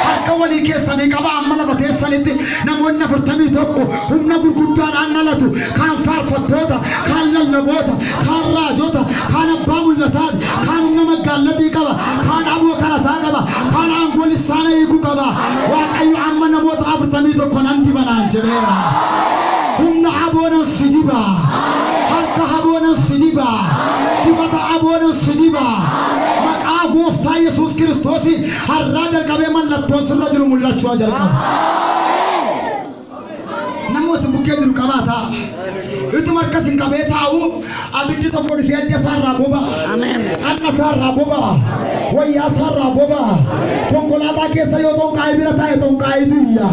Harka walii keessanii qaba amma lafa teessanitti namoonni 41 humna gurguddaadhaan dhalatu. Kaan faarfattoota, kaan lallaboota, kaan raajota, kaan abbaa mul'ataati, kaan humna maggaallatii qaba, kaan aboo karataa qaba, kaan aangoo lissaana hiikuu qaba. Waaqayyo amma namoota 41 nan diba naan jedheera. Humna aboonan si diba. Harka aboonan si diba. Dibata aboonan si diba. Maqaa gooftaa Yesuus Kiristoosiin har'aa jalqabee mallattoon sirra jiru mul'achuu jalqaba. Namni isin bukkee jiru qabaa ta'a. Ituma akkas hin qabee taa'u abiddi tokko dhufee adda isaarraa boba'a. Dhaqna isaarraa boba'a. Wayyaa isaarraa boba'a. Konkolaataa keessa yoo xonqaa'ee bira taa'e xonqaa'itu iyya.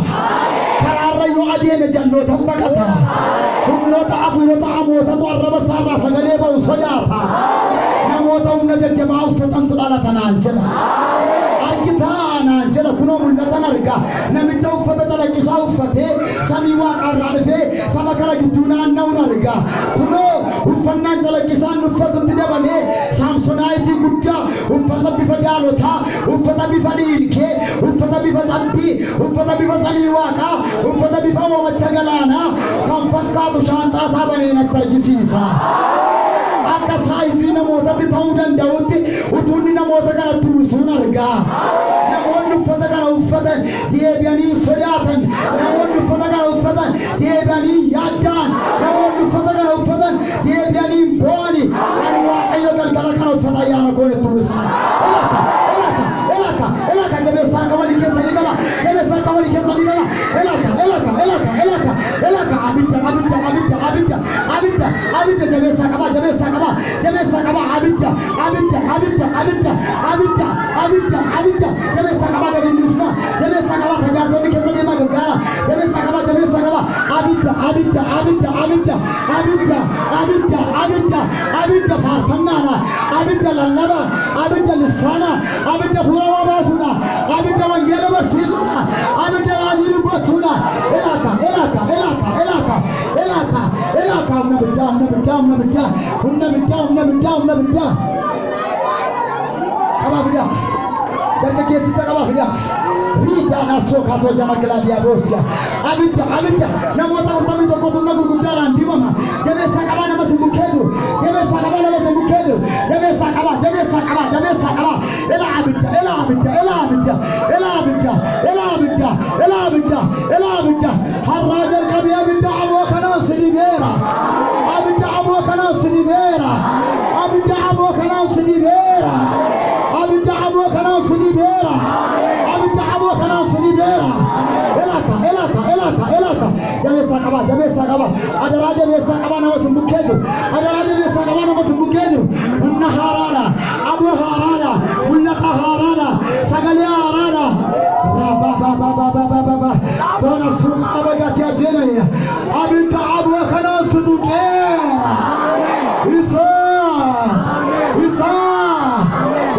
Karaarra yoo adeeme jalloota baqata. Humnoota hafuurota hamootatu arraba isaarraa sagalee ba'u sodaata. Namoota humna jajjabaa uffatantu dhalata naan jedha. Argitaa naan jedha kunoo mul'atan arga. Namicha uffata calaqqisaa uffatee samii waaqarraa dhufee saba kana gidduu naanna'uun arga. Kunoo uffannaan calaqqisaan uffatutti dabalee saamsonaayitii guddaa, uffata bifa daalotaa, uffata bifa dhiilgee, uffata bifa cabbii, uffata bifa samii waaqaa, uffata bifa hoomacha galaanaa kan fakkaatu shaanxaa isaa banee natti argisiisa. Akka saayizii namootatti ta'uu danda'utti utuunni namoota kanatti uwwisuun arga. Namoonni uffata kana uffatan deebi'anii sodaatan. Namoonni uffata kana uffatan deebi'anii yaadda'an. Namoonni uffata kana uffatan deebi'anii boo'ani. Ani Waaqayyo galgala kana uffata ayyaana koo itti uwwisan. Elaka, elaka, elaka, elaka jabeessaa harka walii keessanii qaba. Jabeessaa harka walii keessanii qaba. Elaka, elaka, elaka, elaka, elaka abidda, abidda, abidda, abidda, abidda, abidda jabeessaa qaba, jabeessaa qaba, jabeessaa qaba, abidda, abidda, abidda, abidda, abidda, abidda, abidda, jabeessaa qaba gadi hin dhiisna, jabeessaa qaba tajaajiltoonni keessa deemaa gargaara, jabeessaa qaba, jabeessaa qaba, abidda, abidda, abidda, abidda, abidda, abidda, abidda, abidda faarfannaadha, abidda lallaba, abidda lissaana, abidda fuula baasuudha, abidda wangeela barsiisuudha, abidda raajii dubbachuudha. Elaka, elaka, elaka, elaka, elaka, elaka, humna biddaa, humna biddaa, humna biddaa, humna biddaa, humna biddaa, humna biddaa. Qabaa fidaa. Dargaggeessicha qabaa fidaa. Riidaa naasoo kaatoo jama kilaadiyaa boosiya. Abidda, abidda. Namoota 41 humna gurguddaadhaan dibama. Jabeessaa qabaa nama sin bukkee jiru. Jabeessaa qabaa nama sin bukkee jiru. Jabeessaa qabaa, jabeessaa qabaa, jabeessaa qabaa. Ela abidda, ela abidda, ela abidda, ela abidda, ela abidda, ela abidda, ela abidda. Har'aa jalqabee abidda aboo kanaan si dibeera. kanaan si dibeera. Abidda aboo kanaan si dibeera. Abidda aboo kanaan si dibeera. Abidda aboo kanaan si dibeera. Elaka, elaka, elaka, elaka. Jabeessaa qabaa, jabeessaa qabaa. Adaraa jabeessaa qabaa nama sin bukkee jiru. Adaraa jabeessaa qabaa nama sin bukkee jiru. Humna haaraadha. Aboo haaraadha. Mul'ata haaraadha. Sagalee haaraadha. Ba ba ba ba ba ba ba ba. Toona suuqa abagaati ajjeena. Abidda aboo kanaan si tuqeera. Isa! Isa!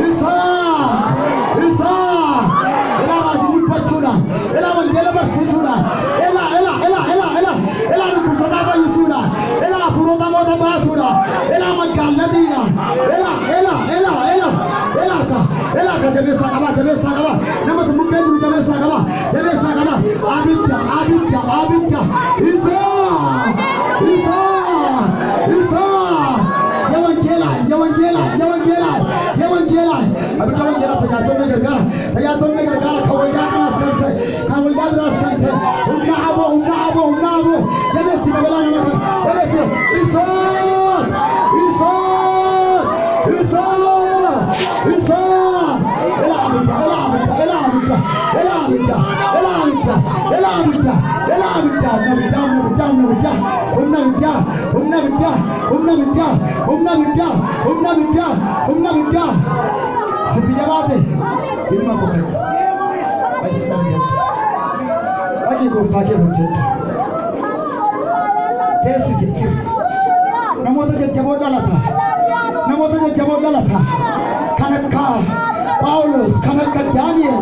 Isa! Isa! Ilaa raajii dubbachuudhaan, ilaa wangeela barsiisuudhaan, ilaa ilaa ilaa ilaa ilaa ilaa dhukkubsataa fayyisuudhaan, ilaa hafuurota moota baasuudhaan, ilaa magaalatiidhaan, ilaa ilaa ilaa ilaa ilaa ka ilaa ka jabeessaa qabaa, jabeessaa qabaa, nama si bukkee jiru jabeessaa qabaa, jabeessaa qabaa, abidda, abidda, abidda, Isa! Isa! Isa! የወንጌላ የወንጌላ የወንጌላ የወንጌላ abidda wangeelaa tajaajiltoonni gargaara, tajaajiltoonni gargaara kan waldaa kanaas kan ta'e, kan waldaa biraas kan ta'e, humna aboo, humna aboo, humna aboo, jabeessi qabalaa nama kana jabeessi. Isa! Isa! Isa! Isa! Ilaa abidda, ilaa abidda, ilaa abidda, ilaa abidda, ilaa abidda, ilaa abidda, ilaa abidda, humna abiddaa, humna abiddaa, humna abiddaa, humna abiddaa, humna abiddaa, humna abiddaa, humna abiddaa, humna abiddaa. Sitti jabaate ilma koo kan dhaqii gooftaa kee hojjedhu. Keessi si jiru. Namoota jajjaboo dhalata. Namoota jajjaboo dhalata. Kan akka Phaawulos, kan akka Daani'el,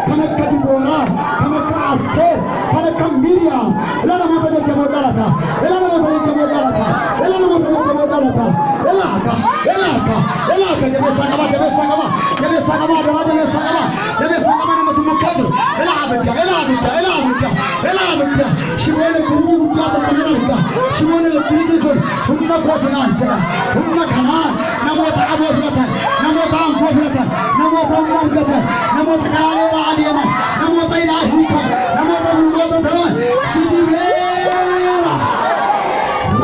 kan akka Dibooraa, kan akka Asteer, kan akka Miiriyaam. Ila namoota jajjaboo dhalata. Ila namoota jajjaboo dhalata. Ila namoota jajjaboo dhalata. Ila akka, ila akka, ila akka jabeessaa qabaa, jabeessaa qabaa, jabeessaa qabaa, adaraa jabeessaa qabaa, jabeessaa qabaa nama si mukkee jiru. Ila abidda, ila abidda, ila abidda, ila abidda. Shiboon birrii guddaa tokko ni arga. Shiboon elektiriikii kun humna kootinaan jedha. Humna kanaan namoota aboo fudhatan, namoota aangoo fudhatan, namoota humna argatan, namoota karaa dheeraa adeeman, namoota hidhaa hiikan, namoota duuboota ta'an si dibeera.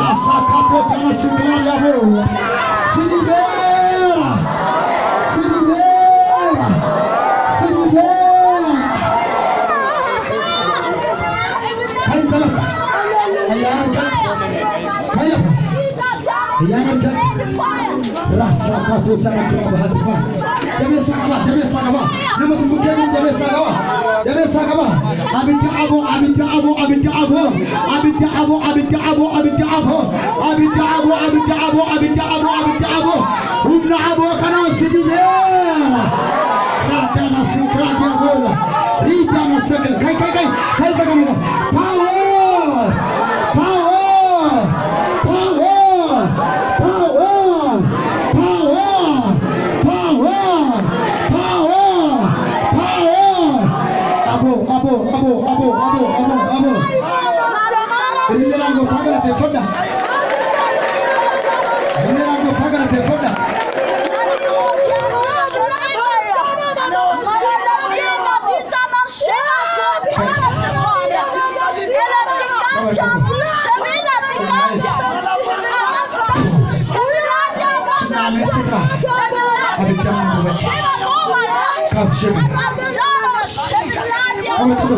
Rasaakaatoo cana sibiilaa yaaboo. Si dibeera. Si dibeera. Si dibeera. Kan lafa. Ayyaana argatu. Kan lafa. Ayyaana argatu. Rasaakaatoo cana kira bahatifa. Jabeessaa qabaa, jabeessaa qabaa. Nama si bukkee jiru jabeessaa qabaa. Jabeessaa qabaa. Abidda aboo, abidda aboo, abidda aboo. Abidda aboo, abidda aboo, abidda aboo. Abidda aboo, abidda aboo, abidda aboo, abidda aboo. Humna aboo kanaan si dibeera. Saatana sukraa diaboola. Riidana sagal. Kai kai kai. Kai sagal. Power! Power! Power! Power! Power! Power! Power! Power! Abo, abo, abo, abo, abo, abo, abo. Ilillee gooftaa galateeffadha. Ilillee gooftaa galateeffadha. Naamee sirraa abiddaan gubate. Kaas shebe. Qaba qaba.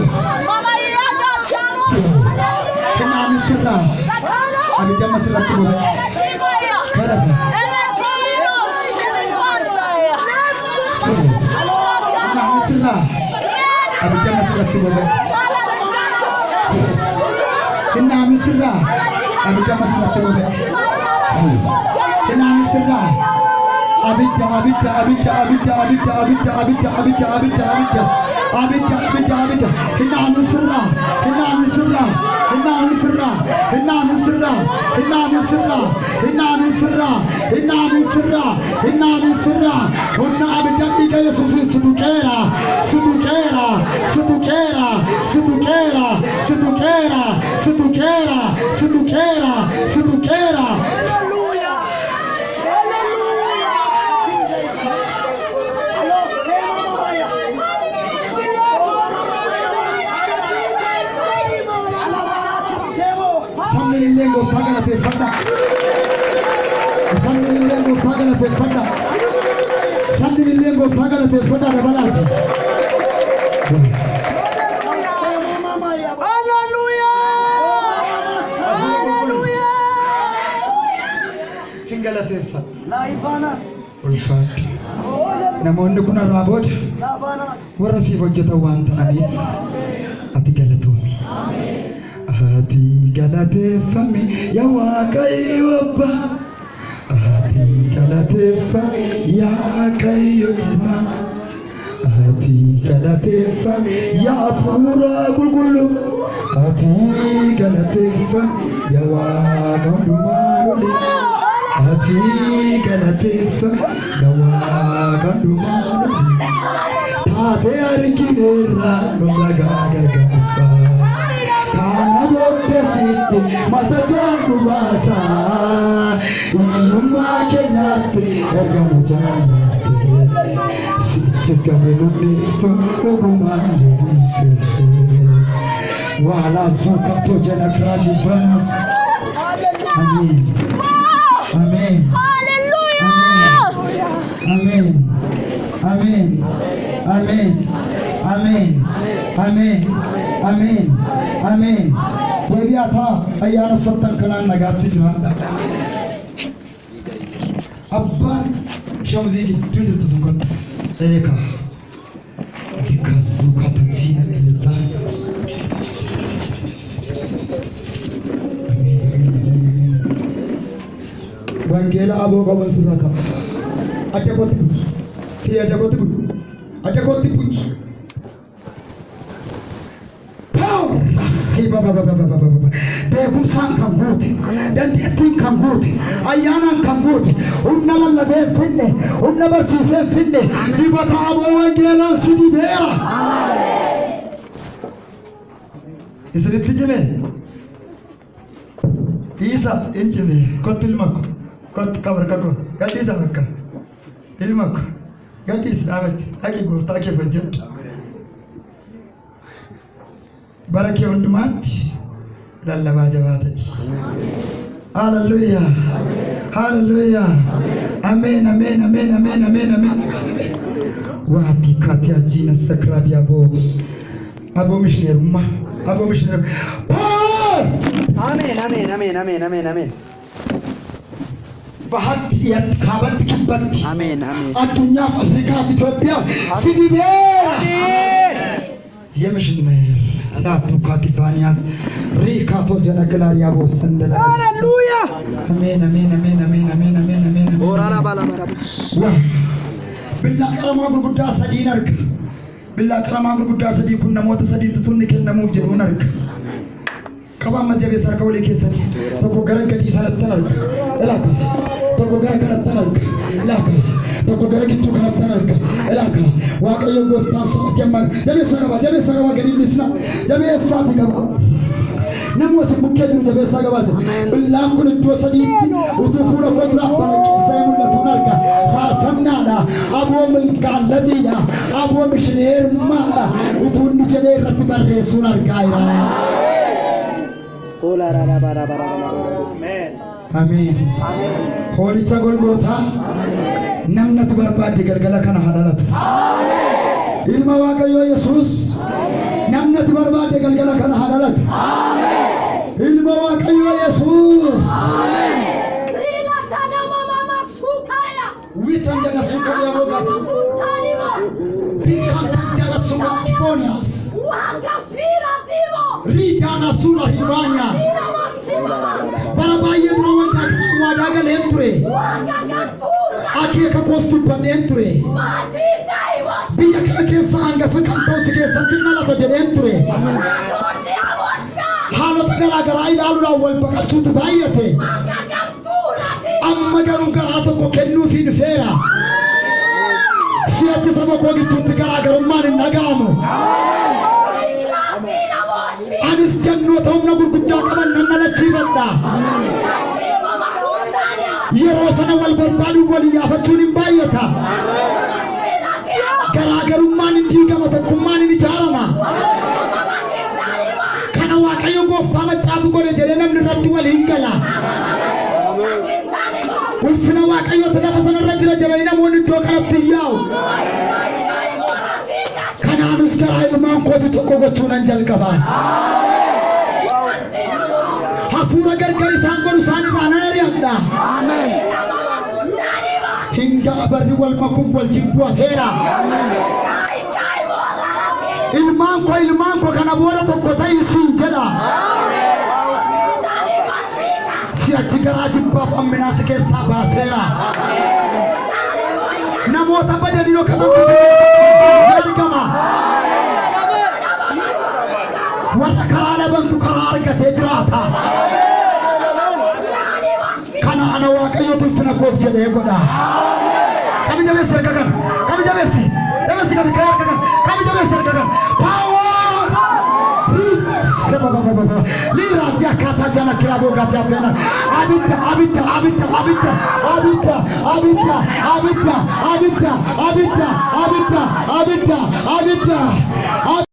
Naamee sirraa abidda masirratti gubate. Kadhata. Naamee sirraa abidda masirratti gubate. Naamee sirraa abidda masirratti gubate. Naamee sirraa abidda, abidda, abidda, abidda, abidda, abidda, abidda, abidda, abidda, abidda, abidda, abidda, abidda. Naamee sirraa, naamee sirraa, naamee sirraa, naamee sirraa, naamee sirraa, naamee sirraa, naamee sirraa, naamee sirraa. Humna abidda dhiiga Yesuusiin si tuqeera, si tuqeera, si tuqeera, si tuqeera, si tuqeera, si tuqeera, si tuqeera, si tuqeera. Aleluya. Aleluya. Aló, Sabni illee gooftaa galateeffadha. galateeffadha. Sabni illee gooftaa galateeffadha dabalaati. Hallelujah! Hallelujah! Sin galateeffadha. Laivanas. Ulfaadhu. Namoonni kun har'aa booda Lavanas. warra siif hojjetan waan ta'aniif ati galatoomi. Ati galateeffami yaa Waaqayyo Abbaa. Ati galateeffami yaa Waaqayyo Ilma. Ati galateeffami yaa Hafuura Qulqulluu. Ati galateeffami yaa Waaqa hundumaa lole. Ati galateeffami yaa Waaqa hundumaa lole. Taatee argineerra nu ragaa gargaarsa. Kana booddee sitti mata duraan nu baasa. Hiyyummaa keenyaatti erga nu jaallatte. Sitti gabe namni iftu dhugumaan deebite. Wala zuuka jala kiraati banas. Ameen. Ameen. Hallelujah! Ameen. Ameen. Ameen. Ameen. Ameen. Ameen. Ameen. Deebi'aa ta'a ayyaana uffattan kanaan nagaatti jiraadha. Abbaan shamzii gidduu jirtu sun kottu. Eeka. Dikkaazuu katajina elbaayas. Ameen. Ameen. Ameen. Wangeela aboo qaban sirra qaba. Adda kootti bu'i. Kiyya adda kootti bu'i. Adda kootti bu'i. Power! Beekumsaan kan guute, dandeettiin kan guute, ayyaanaan kan guute, humna lallabee hin finne, humna barsiisee hin finne, dibata aboo wangeelaan si dibeera. Isinitti cime? Dhiisa hin cime. Kottu ilma ko. Kottu qabra kakoo. Gadhiisa bakka. Ilma ko. Gadhiisi dhaabachi. Dhaqi gooftaa kee hojjedhu. Bara kee hundumaatti lallabaa jabaa ta'i. Hallelujah. Hallelujah. Ameen, ameen, ameen, ameen, ameen, ameen, ameen. Waati kaati ajjiina sakraa diyaabos. Aboo mishineerummaa. Aboo mishineerummaa. Power! Ameen, ameen, ameen, ameen, ameen, ameen. Bahatti dhiyaatti kaabatti kibbatti. Ameen, ameen. Addunyaaf Afrikaaf Itoophiyaaf si dibeera. የምሽንሜር ላቱ ካቲፋኒያስ ሪካቶ ጀነግላሪያ ቦሰንደላ Hallelujah! አሜን አሜን አሜን አሜን አሜን አሜን አሜን አሜን። Orara bala barabus. Waa billaa qaramaa gurguddaa sadiin arga. Billaa qaramaa gurguddaa sadii kun namoota sadiitu tunni kennamuuf jedhuun arga. Qabaan mazjabeessa harka walii keessatti tokko gara gadii sanatti arga. Ilaaka tokko gara kanatti arga. Ilaaka tokko gara gidduu kanatti arga. Ilaaka Waaqayyo gooftaan sa'aatii ammaa jabeessa qaba, jabeessa qaba, gadi dhisna jabeessaati qaba. Namni isin bukkee jiru jabeessaa gabaase. Billaan kun iddoo sadiitti utuu fuula koo duraa balaqqeessee mul'atuun arga. Faarfannaadha. Aboo milkaallatiidha. Aboo mishineerummaadha. Utuu inni jedhee irratti barreessuun argaa jira. Olara bara bara bara. Ameen. Hoolicha Golgootaa namni ati barbaadde galgala kana haa dhalatu. Ilma Waaqayyoo Yesuus namni ati barbaadde galgala kana haa dhalatu. Ilma Waaqayyoo Yesuus. Witan jala suka ya bogati. Bikantan jala suka kibonias. Ridana sura hibanya. Bara baay'ee dura waldaa kana waadaa galeen ture. Akeeka koos dubbanneen ture. Biyya kana keessa hangafa kan ta'u si keessatti dhalata jedheen ture. Haalota garaa garaa ilaaluudhaan wal baqachuutu baay'ate. Amma garuu garaa tokko kennuufii dhufeera. Si'achi saba koo gidduutti garaagarummaan hin dhaga'amu. Anis jannoota humna gurguddaa qaban nan dhalachiifadha. Yeroo sana wal barbaaduun wal iyyaafachuun hin baay'ata. Garaagarummaan hin diigama, tokkummaan hin ijaarama. Kana Waaqayyo gooftaa maccaatu godhe jedhee namni irratti walii hin gala. Ulfina Waaqayyootu lafa sanarra jira jedhanii namoonni iddoo kanatti hin yaa'u. Kanaanis garaa ilmaan kooti tokko gochuu nan jalqaba. Hafuura gargar isaan godhu isaan irraa nan ari'adha. Hin ga'a barri wal makuuf wal jibbuu hafeera. Ilmaan koo, ilmaan koo, kana booda tokko ta'i siin jedha. Si'achi garaa jibbaaf amminaa si keessaa baaseera. Namoota badanii yookaan argama. Warra karaa dhabantu karaa argatee jiraata. Kana ana Waaqayyotu ulfina koof jedhee godha. Kami jabeessi harka kana. Kami jabeessi. Jabeessi kami kee harka kana. Kami jabeessi harka kana. Power! Liira akkaataa jala kiraaboo gaatee affeena. Abidda, abidda, abidda, abidda, abidda, abidda, abidda, abidda, abidda, abidda, abidda, abidda.